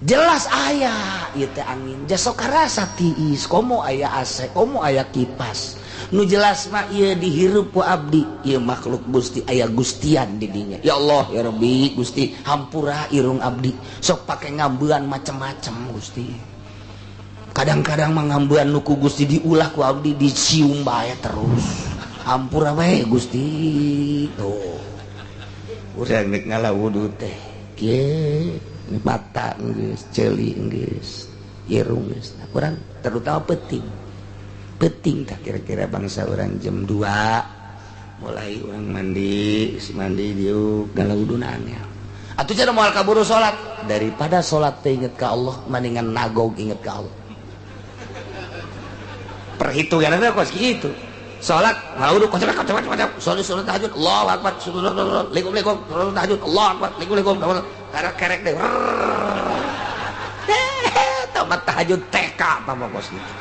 Jelas aya ieu teh angin jasok karasa tiis komo aya AC komo aya kipas nu jelas mah ieu dihirup ku abdi ieu makhluk Gusti aya gustian di dinya. Ya Allah ya Rabbi Gusti hampura irung abdi sok pake ngambean macem-macem Gusti. Kadang-kadang mah ngambean nu ku Gusti diulah ku abdi dicium bae terus. Hampura we Gusti. Tuh. Urang rek ngala wudu teh kieu mata geus ceuli geus irung geus kurang terutama penting penting tak kira-kira bangsa orang jam 2 mulai orang mandi mandi diuk ngala wuduna angel atuh cenah moal kaburu salat daripada salat teh inget ka Allah mendingan nagog inget ka Allah perhitunganna kos kitu salat ngala wudu kocok kocok kocok salat salat tahajud Allahu akbar likum likum salat tahajud Allahu akbar likum likum kerek-kerek deh. Tamat tahajud TK tambah kos gitu.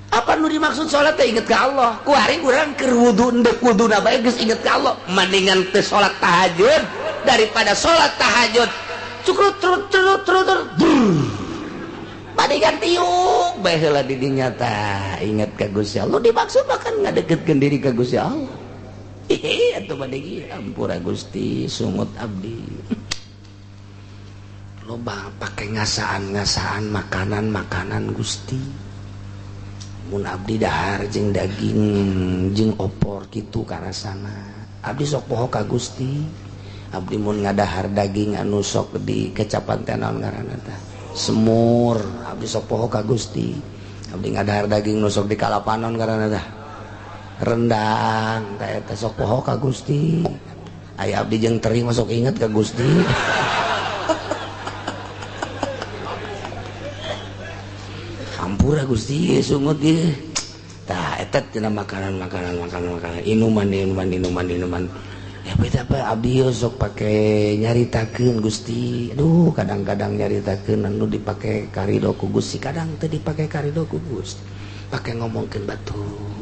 Apa nu dimaksud salat teh inget ka Allah? Ku hari urang keur wudu endek wuduna bae geus inget ka Allah. Mendingan teu salat tahajud daripada salat tahajud cukrut trut trut trut mendingan tiuk bae heula di dinya tah inget ka Gusti Allah. Dimaksud mah kan ngadeketkeun diri ka Gusti Allah. Hehe atuh bade ampura Gusti sungut abdi. Loba pake ngasaan-ngasaan makanan-makanan Gusti. Mun abdi dahar jeung daging jeung opor kitu karasana. Abdi sok poho ka Gusti. Abdi mun ngadahar daging anu sok di kecapan teh naon ngaranna tah? Semur. Abdi sok poho ka Gusti. Abdi ngadahar daging nu sok di kalapanon ngaranna tah? Rendang teh eta sok poho ka Gusti. Aya abdi jeung teri mah sok inget ka Gusti. Ampura Gusti sungut ieu. Tah eta tina makanan-makanan makanan-makanan inuman inuman inuman inuman. Ya beda apa abdi sok pake nyaritakeun Gusti. Aduh kadang-kadang nyaritakeun anu dipake karido ku Gusti, kadang teu dipake karido ku Gusti. Pake ngomongkeun batur.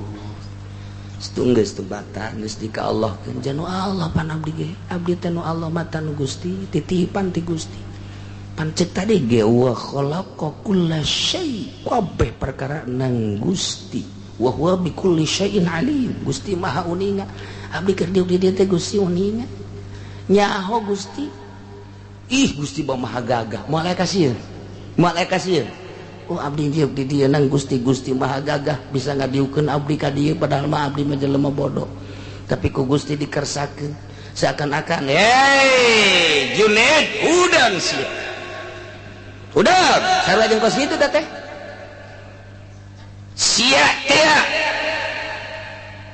Geus teu bata geus di ka Allah keun janu Allah pan abdi ge abdi teh nu Allah mata nu Gusti titipan ti Gusti pan ceuk tadi ge wa khalaqa kulla syai kabeh perkara nang Gusti wa huwa bi kulli syai'in alim Gusti maha uninga abdi keur diuk di dieu teh Gusti uninga nyaho Gusti ih Gusti maha gagah moal aya kasieun moal aya kasieun. Oh abdi diuk di dieu nang Gusti Gusti maha gagah bisa ngadiukeun abdi ka dieu padahal mah abdi mah jelema bodoh tapi ku Gusti dikersakeun seakan-akan hey Junaid udang sia udang sarua jeung kos kitu teh sia teh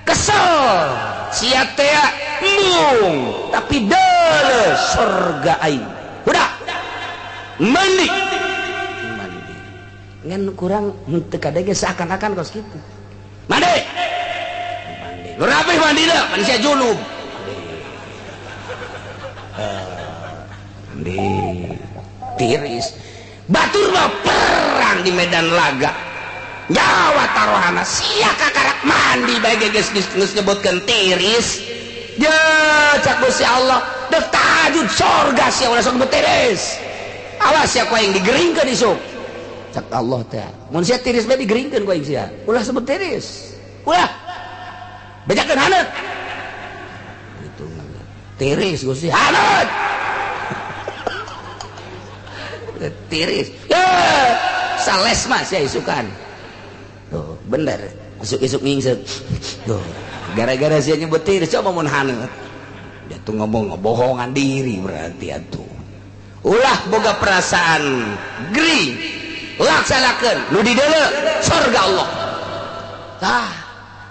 kesel sia teh embung tapi deuleu surga aing udah mandi ngan kurang teu kadege seakan-akan kos kitu mandi mandi nu rapih mandi da pan sia junub mandi tiris batur mah perang di medan laga nyawa taruhana sia kakarak mandi bae geus geus nyebutkeun tiris je cak Gusti Allah deuk tahajud sorga sia ulah sok tiris awas sia ku aing digeringkeun isuk cak Allah teh mun sia tiris bae digeringkeun ku aing sia ulah sebut tiris ulah bejakeun haneut gitu tiris Gusti haneut tiris ye sales mah sia isukan tuh bener isuk-isuk ngingseut tuh gara-gara sia nyebut tiris coba mun haneut dia tuh ngomong ngebohongan diri berarti atuh ulah boga perasaan gering laksanakeun nu di deuleu surga Allah tah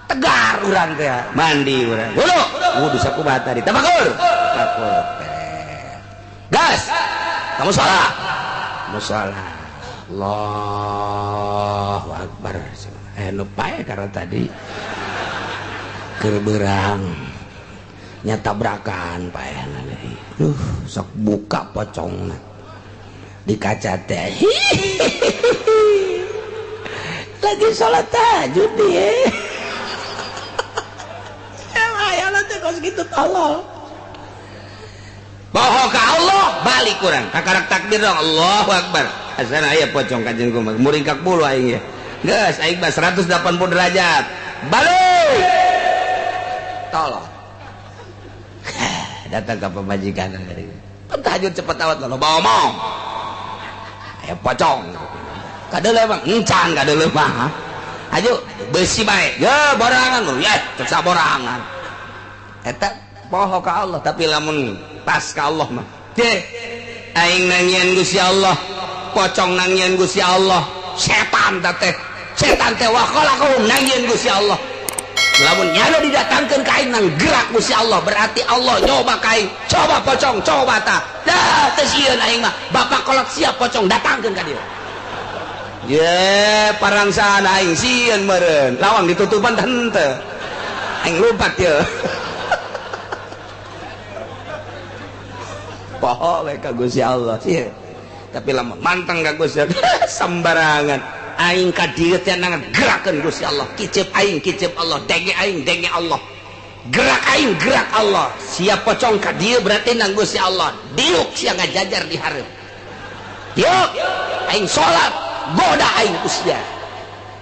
tegar urang teh mandi urang wudu wudu sakumaha tadi tafakur tafakur gas kamu salat musala Allahu akbar nu pae karena tadi keur beurang nya tabrakan paehna deui duh sok buka pocongna di kaca teh lagi sholat tahajud dia emang ayah teh kos gitu tolol. Poho ka Allah balik kurang kakarak takbir dong Allahu Akbar. Asana aya pocong ka jeung kumaha muringkak bulu aing ya. Geus aing mah 180 derajat. Balik. Tolong. Datang ka pamajikan dari. Kan tahajud cepet awat lo bawa omong. Aya pocong. Kadeuleu mah encan kadeuleu mah. Ayo besi bae. Ya borangan lu ya cek saborangan. Eta poho ka Allah tapi lamun pas ka Allah mah. Teh aing nangieun Gusti Allah, pocong nangieun Gusti Allah, setan teh. Setan teh wa khalaqahum nangieun Gusti Allah. Lamun nyana didatangkeun ka aing nang gerak Gusti Allah, berarti Allah nyoba ka aing. Coba pocong, coba ta. Dah teu sieun aing mah. Bapak kolot siap pocong datangkeun ka dieu. Ye, parangsaan aing sieun meureun. Lawang ditutupan teh henteu. Aing lompat ye. Poho we ka Gusti Allah sieun. Tapi lamun manteng ka Gusti Allah sembarangan. Aing ka dieu teh nang gerakeun Gusti Allah. Kicep aing, kicep Allah. Denge aing, denge Allah. Gerak aing, gerak Allah. Siap pocong ka dieu berarti nang Gusti Allah. Diuk sia ngajajar di hareup. Diuk aing salat goda aing usia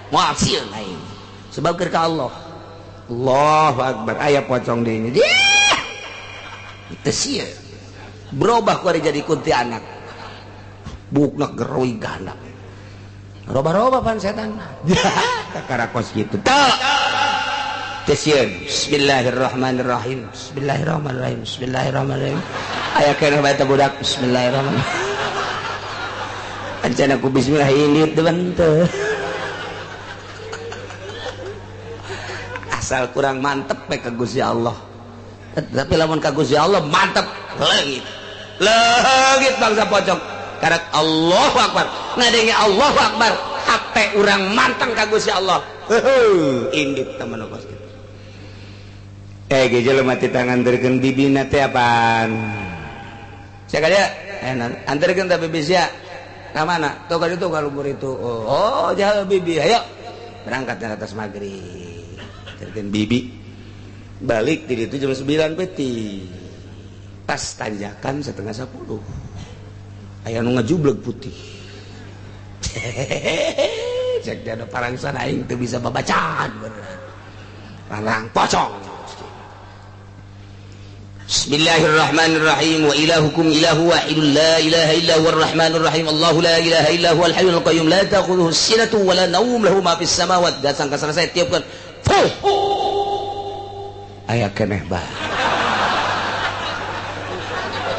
moal sieun aing sebab keur ka Allah. Allahu Akbar aya pocong deui nya teu sieun berubah ku ari jadi kuntilanak bukna geroi ganda roba-roba pan setan kakara kos kitu teu teu sieun. Bismillahirrahmanirrahim bismillahirrahmanirrahim bismillahirrahmanirrahim aya keneh bae teh budak bismillahirrahmanirrahim. Ancana ku bismillah ini teu. Asal kurang mantep we ka Gusti Allah. Tapi lamun ka Gusti Allah mantep leungit. Leungit bangsa pocong. Karak Allahu Akbar. Ngadenge Allahu Akbar, hate urang manteng ka Gusti Allah. Heuh, indit teman kos kitu. Ge jelema ti tanganterkeun bibina teh apaan? Sia ka dieu? Anterkeun ta bibi sia. Ka mana? Tuh ka ditu ka luhur itu. Oh, jauh bibi. Ayo. Berangkat dari atas maghrib. Terken bibi. Balik di ditu jam 9 peti. Pas tanjakan 9:30. Aya nu ngajubleg putih. Cek dia ada parangsan aing teu bisa babacaan bener. Parang pocong. Bismillahirrahmanirrahim wa ilahukum ilahu wahidun la ilaha illa huwar rahmanir rahim Allahu la ilaha illa huwal hayyul qayyum la ta'khudhuhu sinatun wa la nawm lahu ma fis samawati. Datang ka selesai tiupkeun. Fuh. Aya keneh bae.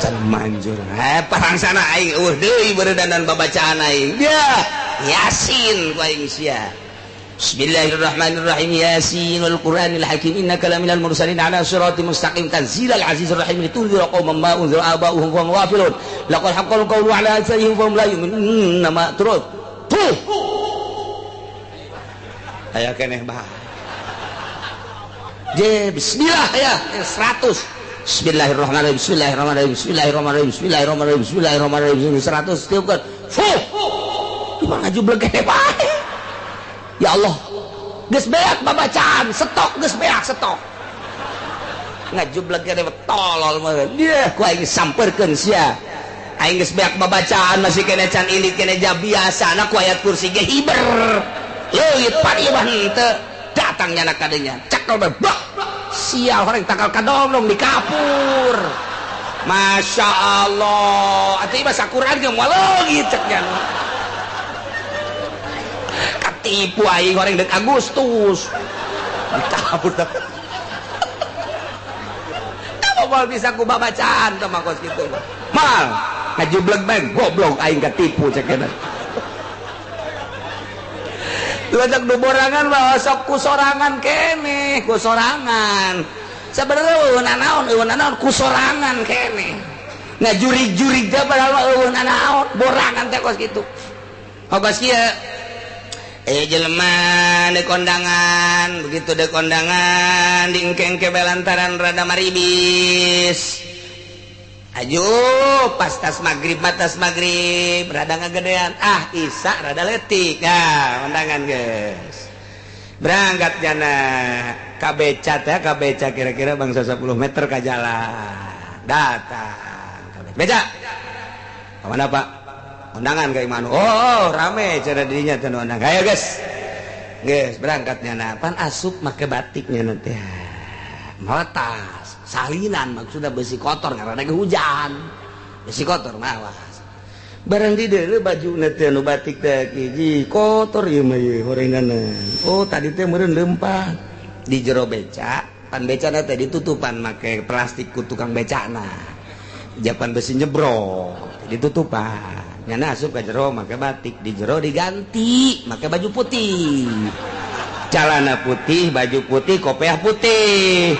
Can manjur. Parangsana aing eueuh deui beureundanan babacaan aing. Dia Yasin ku aing sia. Bismillahirrahmanirrahim Yasin wal Qur'anil Hakim innaka laminal mursalin ala siratim mustaqim tanzilal azizir rahim litunzira qauman ma unzira aba'uhum wa hum ghafilun laqad haqqal qawlu ala aktsarihim fa hum la yu'minun ma turut. Tuh. Aya keneh bae. Je bismillah ya 100. Bismillahirrahmanirrahim bismillahirrahmanirrahim bismillahirrahmanirrahim bismillahirrahmanirrahim bismillahirrahmanirrahim 100 tiupkeun. Fuh. Cuma ngajubleg keneh bae. Ya Allah, geus beak babacaan, stok geus beak stok. Ngajubleg keneh tolol mah. Dia ku aing samperkeun sia. Aing geus beak babacaan masih keneh can indit keneh ja biasana ku ayat kursi ge hiber. Leuit pan ieu mah henteu. Datang nyana kadenya. Cekel bae. Sial horeng tangkal kadomdong di kapur. Masya Allah. Atuh ieu mah sakuran ge moal leungit cek nya. Tipu aing goreng dek Agustus dikabur. Kamu mal bisa ku babacaan teh mah kos kitu mah. Mal ngajubleg bae goblok aing katipu cek eta. Leutak du borangan mah sok ku sorangan keneh, ku sorangan. Sabenerna eueuh nanaon ku sorangan keneh. Ngajurig-jurig teh padahal mah eueuh nanaon, borangan teh kos kitu. Kos kieu jelema de kondangan, begitu de kondangan dingkeng ke belantaran rada maribis. Ayo pas tas maghrib batas maghrib rada ngagedean, ah isa rada letik. Nah, kondangan guys. Berangkat jana ka beca teh, ka beca kira-kira bangsa 10 meter ka jalan. Datang. Beca. Kemana Pak? Undangan ka imah. Oh, rame cara dirinya teh undangan. Ayo guys. Geus berangkatnya nah pan asup make batiknya nanti. Mawa tas, salinan maksudnya besi kotor karena hujan. Besi kotor mawas. Barang di deuleu baju teh anu batik teh hiji kotor ieu mah ieu horenganna. Oh, tadi teh meureun leumpang di jero beca, pan becana teh ditutupan make plastik ku tukang becana. Japan besi nyebrok ditutupan. Nyana asup ka jero make batik, di jero diganti make baju putih. Celana putih, baju putih, kopiah putih.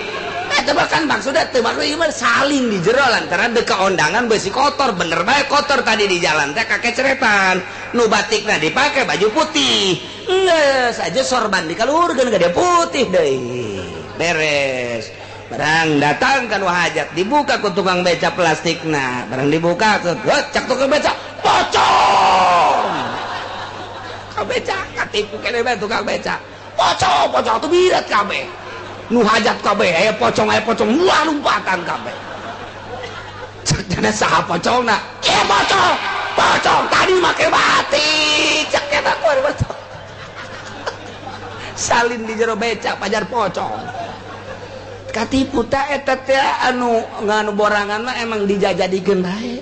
Eta bahkan maksudnya teu maksud ieu mah saling di jero lantaran deka ondangan besi kotor, bener bae kotor tadi di jalan teh kakeceretan. Nu batikna dipake baju putih. Geus aja sorban dikaluhurkeun ka dia putih deui. Beres. Barang datang kan hajat dibuka ku tukang beca plastikna, barang dibuka cak tukang beca pocong. Ka beca katipu kene bae tukang beca. Pocong, pocong tuh birat kabeh. Nu hajat kabeh aya pocong wah lompatan kabeh. Cek dana saha pocongna? Ieu pocong, pocong tadi make batik. Cek eta ku pocong. Salin di jero beca pajar pocong. Katipu ta eta teh anu nganu borangan mah emang dijajadikeun bae.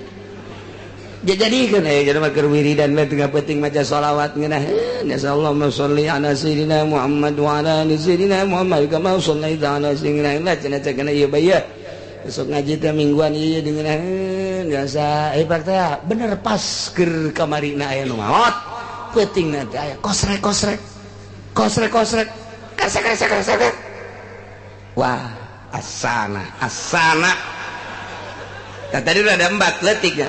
Jajadikeun aya jadi mah keur wiridan mah tengah peuting maca sholawat ngeunah. Nasallahu sholli ala sayyidina Muhammad wa ala ali sayyidina Muhammad kama shallaita ala sayyidina Ibrahim. Cenah cenah ieu bae. Besok ngaji teh mingguan ieu dengeunah biasa. Pak teh bener pas keur kamarina aya nu maot. Peutingna teh aya kosrek kosrek. Kosrek kosrek. Kresek kresek kresek. Wah, asana, asana. Nah, tadi udah ada 4 letik ya.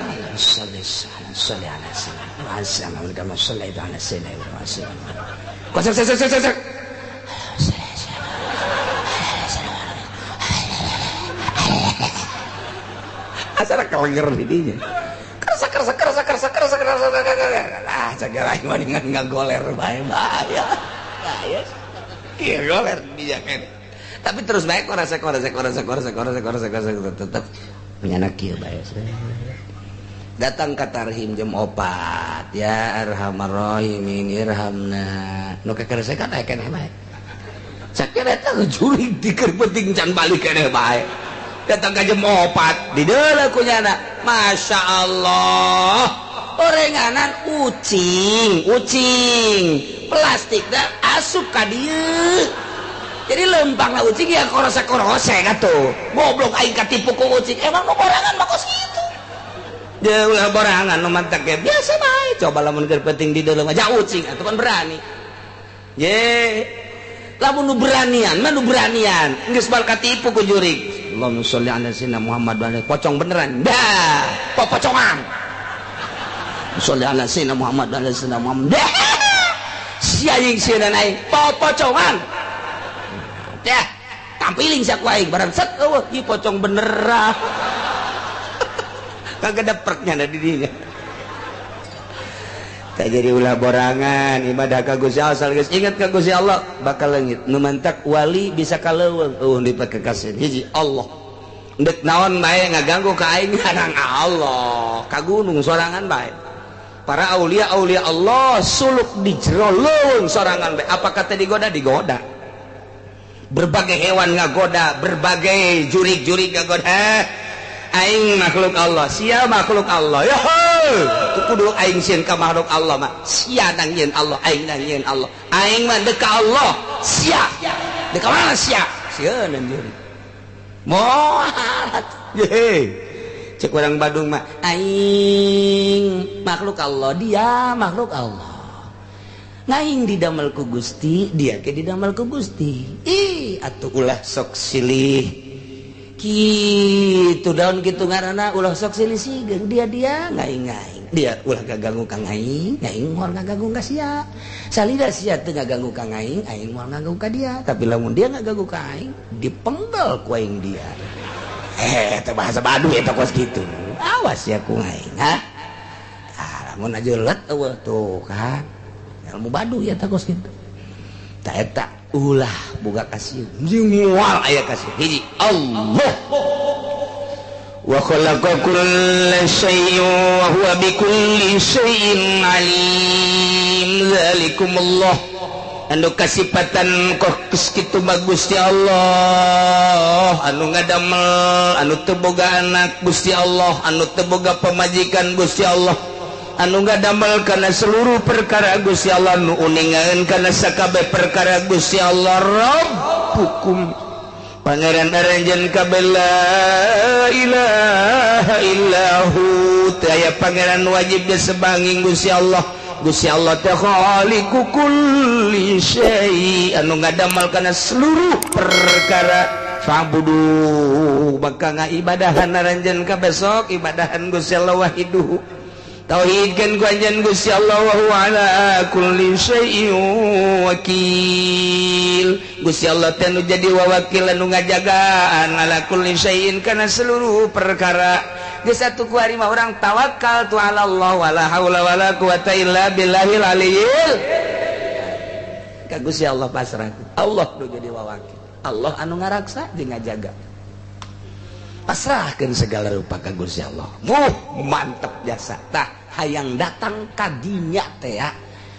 Asana kelenger didinya. Kerasa kerasa kerasa kerasa kerasa kerasa. Ah, cagak aing mah dengan ngagoler bae bahaya. Bahaya. Kieu goler didinya kan. Tapi terus baik korasa korasa korasa korasa korasa korasa korasa tetap menyanak kieu bae. Datang ka tarhim jam 4 ya arhamar rahimin irhamna. Nu kekeresekan aya keneh bae. Sakieu eta jurig dikeun penting can balik keneh bae. Datang ka jam 4 di deuleu ku nyana. Masya Allah. Orenganan ucing, ucing. Plastik da asup ka dieu. Jadi lempang lah ucing ya korose-korose atuh. Goblok aing katipu ku ucing. Emang nu borangan mah kos kitu. Dia ulah borangan nu mantak ge biasa bae. Coba lamun keur penting di dalam aja ucing atuh kan berani. Ye. Lamun nu beranian mah nu beranian. Geus bal katipu ku jurig. Allahumma sholli ala sayyidina Muhammad wa ala pocong beneran. Dah, popocongan. Sholli ala sayyidina Muhammad wa ala sayyidina Muhammad. Dah. Si aing sieun aing popocongan. Dah, tampiling sia ku aing barang set eueuh ieu pocong beneran. Kagak depreknya da di dinya. Tak jadi ulah borangan ibadah ka Gusti Allah asal geus ingat ka Gusti Allah bakal leungit. Nu mantak wali bisa ka leuweung eueuh dipake kasih hiji Allah. Ndek naon bae ngaganggu ka aing nang Allah, ka gunung sorangan bae. Para aulia aulia Allah suluk di jero leuweung sorangan bae. Apa kata digoda? Digoda. Berbagai hewan ngagoda, berbagai jurik-jurik ngagoda. Aing makhluk Allah, sia makhluk Allah. Yo, kudu aing sieun ka makhluk Allah mah. Sia nang nyieun Allah, aing nang nyieun Allah. Aing mah deuk ka Allah, sia. Deuk ka mana sia? Sieun anjeun. Moal. Ye. Cek urang Badung mah, aing makhluk Allah, dia makhluk Allah. Ngaing didamel ku Gusti, dia ke didamel ku Gusti. Ih, atuh ulah sok silih. Kitu daun kitu ngaranna ulah sok silih sigeung dia dia ngaing-ngaing. Dia ulah gaganggu ka ngaing, ngaing moal ngaganggu ka sia. Salida sia teu ngaganggu ka ngaing, aing moal ngaganggu ka dia. Tapi lamun dia ngaganggu ka aing, dipenggal ku aing dia. Teh bahasa Baduy eta kos kitu. Awas ya ku ngaing, ha? Ah, lamun aja let eueuh tuh kan. Ilmu Baduy ya kos kitu. Ta eta ulah boga kasih. Jeung moal aya kasih. Hiji Allah. Wa khalaqa kulla syai'in wa huwa bikulli syai'in alim. Zalikumullah anu kasipatan kok kitu mah Gusti Allah, anu ngadamel, anu teu boga anak Gusti Allah, anu teu boga pamajikan Gusti Allah, anu ngadamel kana seluruh perkara Gusti Allah, nu uningaeun kana sakabeh perkara Gusti Allah. Rabbukum pangeran aranjeun kabeh, la ilaha illahu, teu aya pangeran wajib disebanging Gusti Allah. Gusti Allah teh khaliqu kulli syai, anu ngadamel kana seluruh perkara. Fa'budu, maka ngaibadahan aranjeun kabeh sok ibadahan Gusti Allah wahiduhu, tauhidkeun ku anjeun Gusti Allah, wa huwa ala kulli syai'in wakil. Gusti Allah teh nu jadi wawakil anu ngajagaan ala kulli syai'in kana seluruh perkara. Geus atuh ku ari mah urang tawakal tu ala Allah, wala haula wala quwata illa billahil aliyil. Ka Gusti Allah pasrah. Allah nu jadi wawakil, Allah anu ngaraksa jeung ngajaga. Pasrahkeun segala rupa ka Gusti Allah. Muh mantep jasa. Tah hayang datang ka dinya teh ya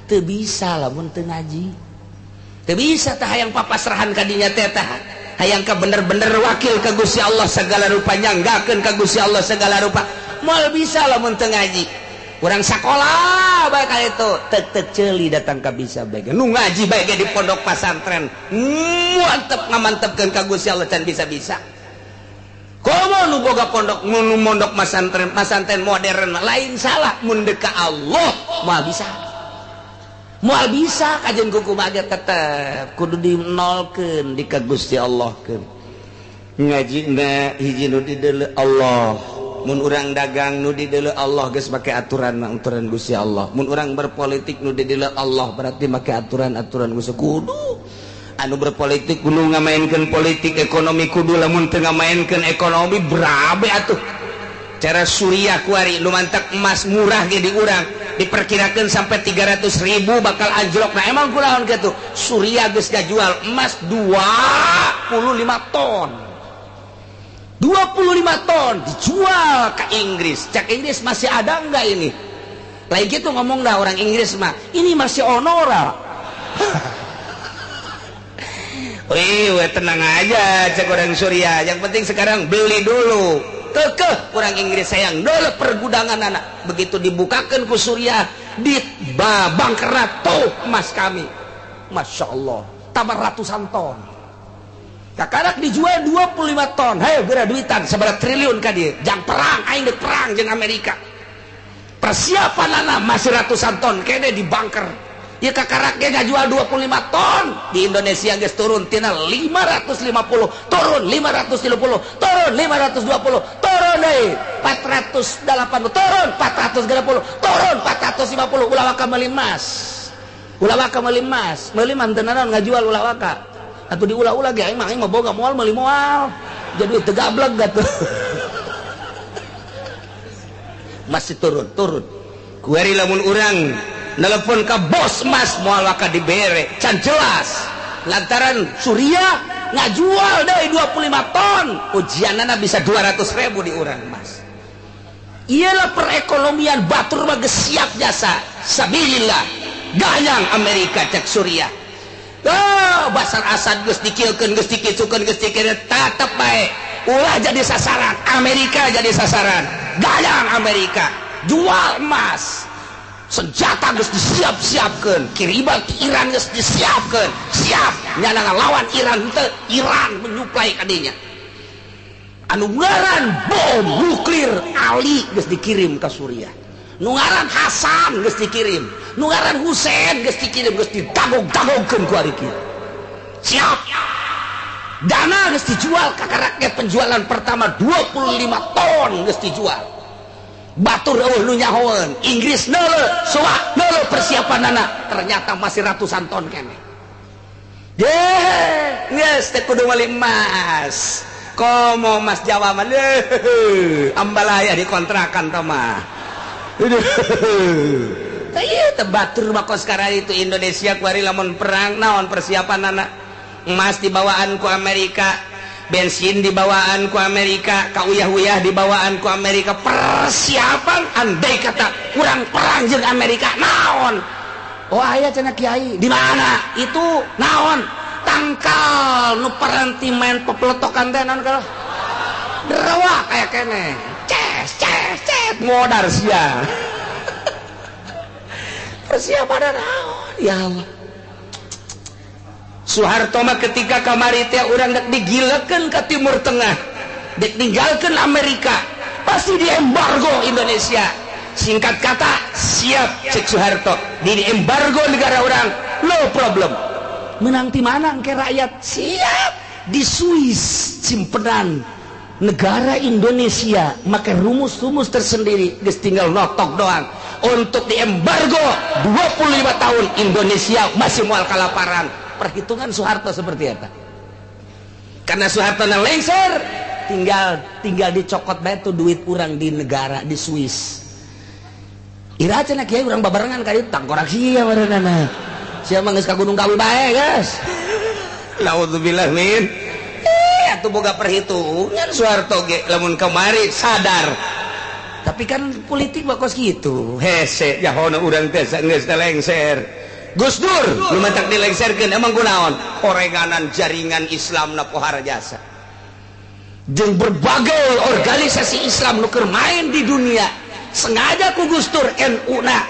teu bisa lamun teu ngaji. Teu bisa tah hayang papasrahan ka dinya teh tah. Hayang ka bener-bener wakil ka Gusti Allah segala rupa, nyanggakeun ka Gusti Allah segala rupa. Moal bisa lamun teu ngaji. Urang sakola bae ka itu tek-tek ceuli datang ka bisa bae. Nu ngaji bae ge di pondok pasantren. Mantep ngamantepkeun ka Gusti Allah can bisa-bisa. Komo nu boga pondok, nu mondok masantren, masantren modern lain salah, mun deuk ka Allah moal bisa. Moal bisa kajeun kumaha ge tetep kudu dinolkeun di ka Gusti Allah keun. Ngajina hiji nu dideuleu Allah, mun urang dagang nu dideuleu Allah geus make aturan aturan Gusti Allah, mun urang berpolitik nu dideuleu Allah berarti make aturan-aturan Gusti. Kudu anu berpolitik kudu ngamainkeun politik ekonomi, kudu lamun teu ngamainkeun ekonomi berabe atuh. Cara Suriah kuari nu mantak emas murah ge di urang diperkirakan sampai 300.000 bakal anjlok. Nah emang kunaon kitu? Suriah geus ngajual emas 25 ton. 25 ton dijual ke Inggris. Cak Inggris masih ada enggak ini? Lain gitu ngomong dah orang Inggris mah, ini masih onora. Wih, tenang aja cek orang Suriah. Yang penting sekarang beli dulu. Kekeh orang Inggris sayang dulu pergudangan anak. Begitu dibukakan ku Suriah, di bangkerat tuh emas kami. Masya Allah, tambah ratusan ton. Kakarak dijual 25 ton. Hei, geura duitan seberapa triliun ka dieu. Jang perang, aing deuk perang jeung Amerika. Persiapan anak masih ratusan ton kene di bangker. Ya kakarak ge ngajual 25 ton. Di Indonesia geus turun tina 550, turun 530, turun 520, turun deui 480, turun 430, turun 450. Ulah waka meuli emas. Ulah waka meuli emas, meuli mah teu nanaon ngajual ulah waka. Atuh diulah-ulah ge aing mah boga moal meuli moal. Jadi teu gableg atuh. Masih turun, turun. Kuari lamun urang nelpon ke bos emas moal waka dibere, can jelas. Lantaran Suriah ngajual deui 25 ton, ujianana bisa 200.000 di urang emas. Iyalah perekonomian batur mah geus siap jasa. Sabilillah, gayang Amerika cek Suriah. Oh, Basar Asad geus dikilkeun, geus dikitukeun, geus dikira tetep bae. Ulah jadi sasaran, Amerika jadi sasaran. Gayang Amerika, jual emas. Senjata geus disiap-siapkeun, kiriman ke Iran geus disiapkeun. Siap nyana ngalawan Iran teu, Iran menyuplai ka dinya. Anu ngaran bom nuklir Ali geus dikirim ka Suriah. Nu ngaran Hasan geus dikirim, nu ngaran Husein geus dikirim, geus didagog-dagogkeun ku ari kieu. Siap. Dana geus dijual ka rakyat, penjualan pertama 25 ton geus dijual. Batur eueuh nu nyahoeun, Inggris neuleuh, soak neuleuh persiapanana, ternyata masih ratusan ton keneh. Ye, geus teh kudu meuli emas. Komo emas Jawa mah leuh, ambalaya dikontrakan tah mah. Ieu teh batur mah kos sekarang itu Indonesia kuari lamun perang naon persiapanana. Emas dibawaan ku Amerika. Bensin dibawaan ku Amerika, kauyah-uyah dibawaan ku Amerika. Persiapan andai kata kurang perang jeung Amerika naon? Oh aya cenah kiai, di mana? Itu naon? Tangkal nu paranti main pepeletokan teh naon kalau? Derewa aya keneh. Ces ces ces modar sia. Persiapan naon? Ya Allah. Soeharto mah ketika kamari teh urang dek digilekeun ke Timur Tengah, dek ninggalkeun Amerika, pasti diembargo Indonesia. Singkat kata, siap cek Soeharto, di embargo negara orang, no problem. Menang ti mana engke rakyat? Siap di Swiss simpenan negara Indonesia, maka rumus-rumus tersendiri geus tinggal notok doang. Untuk diembargo 25 tahun Indonesia masih moal kalaparan. Perhitungan Soeharto seperti apa? Karena Soeharto na lengser, tinggal dicokot bae tuh duit urang di negara di Swiss. Ira cenah kiai urang babarengan ka dieu tangkorak sia barenana. Sia mah geus ka Gunung Kawi bae, guys. Naudzubillah min. Atuh boga perhitungan Soeharto ge lamun kamari sadar. Tapi kan politik mah kos kitu. Hese jahona urang teh geus teh lengser. Gus Dur nu matak dilengserkeun emang kunaon? Orenganan jaringan Islam na pohara jasa. Jeung berbagai organisasi Islam nu keur main di dunia, sengaja ku Gus Dur NU na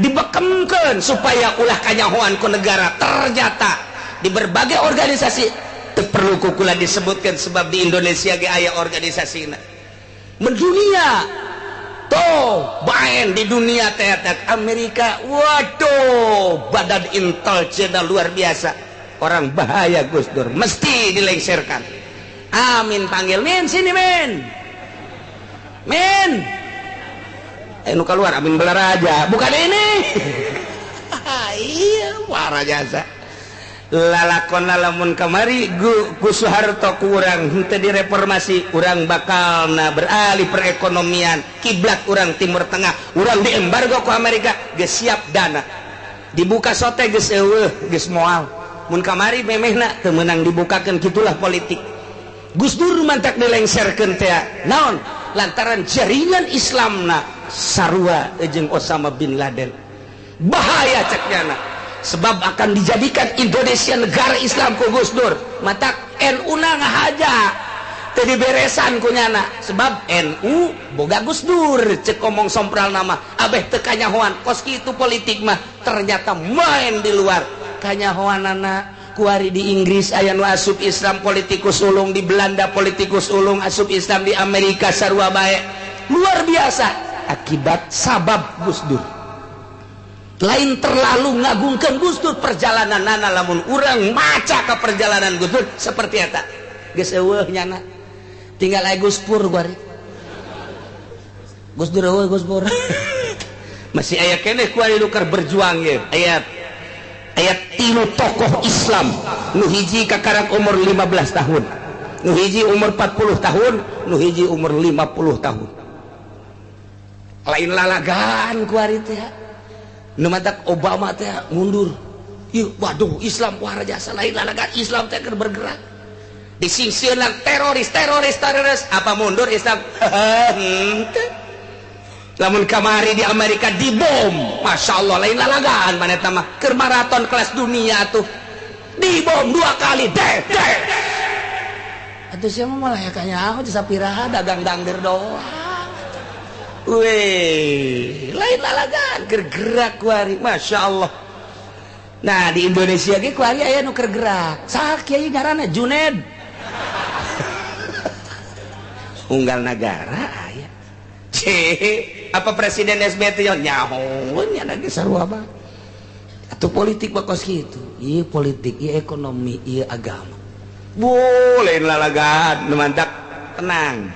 dibekemkeun supaya ulah kanyahoan ku negara. Ternyata di berbagai organisasi teu perlu ku kula disebutkeun sebab di Indonesia ge aya organisasina. Mendunia tuh main di dunia teater Amerika, waduh badan intelijen luar biasa, orang bahaya Gus Dur mesti dilengserkan. Amin panggil min sini min min, nu keluar amin belaraja bukan ini. Iya warah jasa lalakon lamun kamari ku Soeharto kurang henteu direformasi, urang bakalna beralih perekonomian kiblat urang Timur Tengah, urang diembargo ku Amerika geus siap dana dibuka sote geus eueuh geus moal. Mun kamari memehna teu meunang dibukakeun, kitulah politik. Gus Dur mantak dilengserkeun teh naon lantaran jaringan Islamna sarua jeung Osama bin Laden. Bahaya cek nyana, sebab akan dijadikan Indonesia negara Islam ku Gus Dur. Matak NU na ngahaja teu diberesan ku nyana, sebab NU boga Gus Dur cek omong sompral nama abeh teu kanyahoan kos kitu politik mah. Ternyata main di luar kanyahoanana. Kuari di Inggris aya nu asup Islam politikus ulung, di Belanda politikus ulung asup Islam, di Amerika sarua bae. Luar biasa akibat sabab Gus Dur. Lain terlalu ngagungkeun Gus Dur perjalanan nana, lamun urang maca ka perjalanan Gus Dur seperti eta geus eueuh nyana, tinggal aya Gus Pur kuari. Gus Dur eueuh Gus Pur. Masih aya keneh kuari nu keur berjuang ye. Aya 3 tokoh Islam, nu hiji kakarak umur 15 tahun, nu hiji umur 40 tahun, nu hiji umur 50 tahun. Lain lalagan kuari teh. Nu matak Obama teh mundur. Ih, waduh Islam wah jasa lain lalagan Islam teh keur bergerak. Disingsieunan teroris teroris teroris, apa mundur Islam? Henteu. Lamun kamari di Amerika dibom, Masya Allah lain lalagan mana eta mah keur maraton kelas dunia tuh. Dibom 2 kali deh deh. Atuh sia mah malah kanyaho sapiraha dagang dangder doang. Weh, lain lalagan keur gerak kuari, Masya Allah. Nah di Indonesia ge kuari aya nu keur gerak. Saha kiai ngaranna Juned. Unggal nagara aya. Cih, apa Presiden SBY teh nyaho nya lagi sarua mah. Atuh politik mah kos kitu. Ieu politik, ieu ekonomi, ieu agama. Bu, lain lalagan, nu mantak tenang.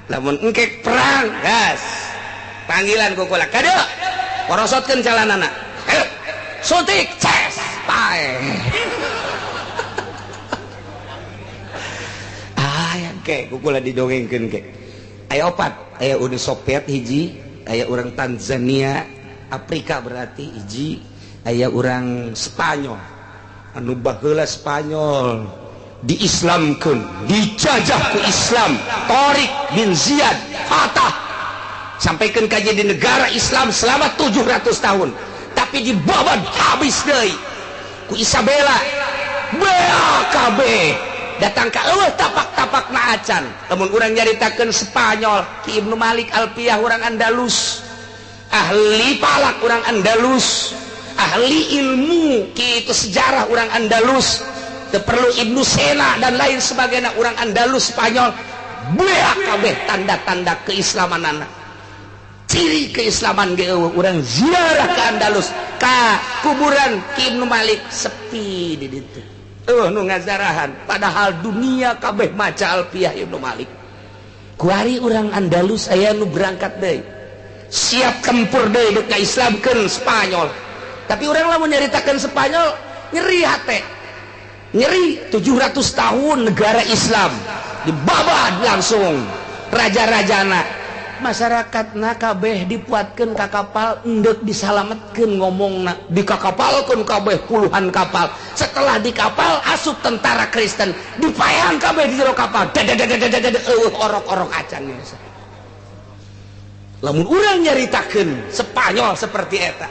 Lamun engkek perang, gas. Panggilan ku kula, kade. Porosotkeun calanana. Ayo. Suntik, ces, pae. Ah, ya ke ku kula didongengkeun ke. Aya opat, aya Uni Soviet hiji, aya urang Tanzania, Afrika berarti hiji, aya urang Spanyol. Anu baheula Spanyol Diislamkeun, dijajah ku Islam. Tariq bin Ziyad Fatah sampaikan kaji di negara Islam selama 700 tahun, tapi dibabat habis deui ku Isabella. BAKB datang ka eueuh tapak-tapak na acan. Lamun urang nyaritakeun Spanyol, Ki Ibnu Malik Alpiyah urang Andalus, ahli palak urang Andalus, ahli ilmu kitu sejarah urang Andalus, teu perlu Ibnu Sena dan lain sebagainya urang Andalus Spanyol. BAKB tanda-tanda keislamanana, ciri keislaman ge eueuh. Urang ziarah ke Andalus ka kuburan Ki Ibnu Malik sepi di ditu, eueuh nu ngazarahan, padahal dunia kabeh maca Alpiyah Ibnu Malik. Kuari urang Andalus aya nu berangkat deui, siap tempur deui deuk ngaislamkeun Spanyol. Tapi urang lamun nyaritakeun Spanyol nyeri hate, nyeri. 700 tahun negara Islam dibabad langsung raja-rajana, masyarakatna kabeh dipuatkeun ka kapal endek disalametkeun, ngomongna dikakapalkeun kabeh puluhan kapal. Setelah di kapal asup tentara Kristen, dipaehan kabeh di jero kapal, dadadadadadad eueuh orok-orok acan. Lamun urang nyaritakeun Spanyol seperti eta,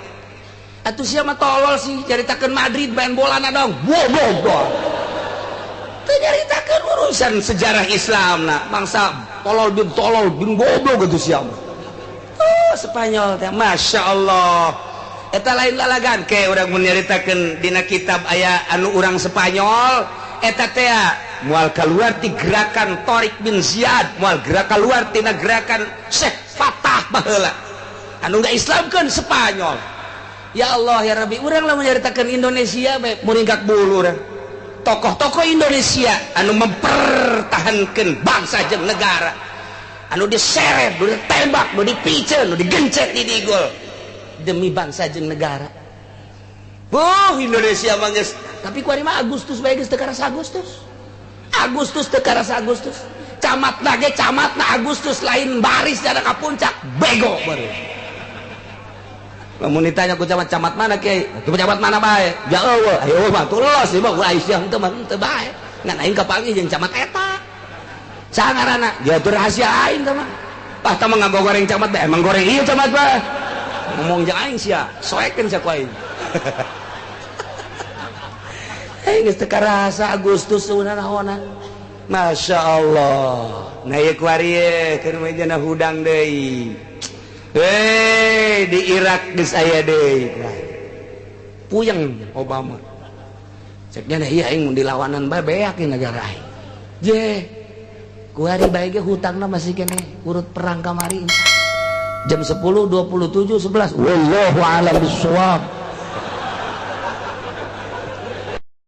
atuh sia mah tolol sih nyaritakeun Madrid main bola na dong, bobo teu nyaritakeun urusan sejarah Islam na bangsa tolol bin goblok gitu sia mah. Oh, Spanyol teh Masya Allah eta lain lalagan ke urang mun nyaritakeun dina kitab aya anu urang Spanyol eta teh moal keluar ti gerakan Tariq bin Ziyad, moal gerak keluar tina gerakan Syekh Fatah baheula anu ngaislamkeun Spanyol. Ya Allah ya Rabbi, urang lamun nyaritakeun Indonesia bae muringkak bulu urang. Tokoh-tokoh Indonesia anu mempertahankan bangsa jeung negara, anu diseret, nu ditembak, nu dipiceun, nu digencet di digol demi bangsa jeung negara. Buh, Indonesia mah geus, tapi kuari mah Agustus bae geus teu karasa Agustus. Agustus teu karasa Agustus. Camatna ge camatna Agustus lain baris dana ka puncak, bego baru. Lamun ditanya ku camat, camat mana kiai? Tuh camat mana bae? Ja eueuh, ayo mah tulos ieu mah Aisyah henteu mah henteu bae. Ngan aing kapanggih jeung camat eta. Saha ngaranna? Dia tuh rahasia aing teh mah. Ah tah mah ngagoreng camat bae, emang goreng ieu camat bae. Ngomong jeung aing sia, soekeun sia ku aing. Aing geus teu karasa Agustus naonan. Masya Allah. Nah ieu kuari ye keur mah hudang deui. Hei, di Irak geus aya deui. Puyeng Obama. Ceknya nah iya aing mun dilawanan bae beak ieu negara aing. Je. Kuari bae ge hutangna masih keneh urut perang kamari. Jam 10.27.11. Wallahu a'lam bissawab.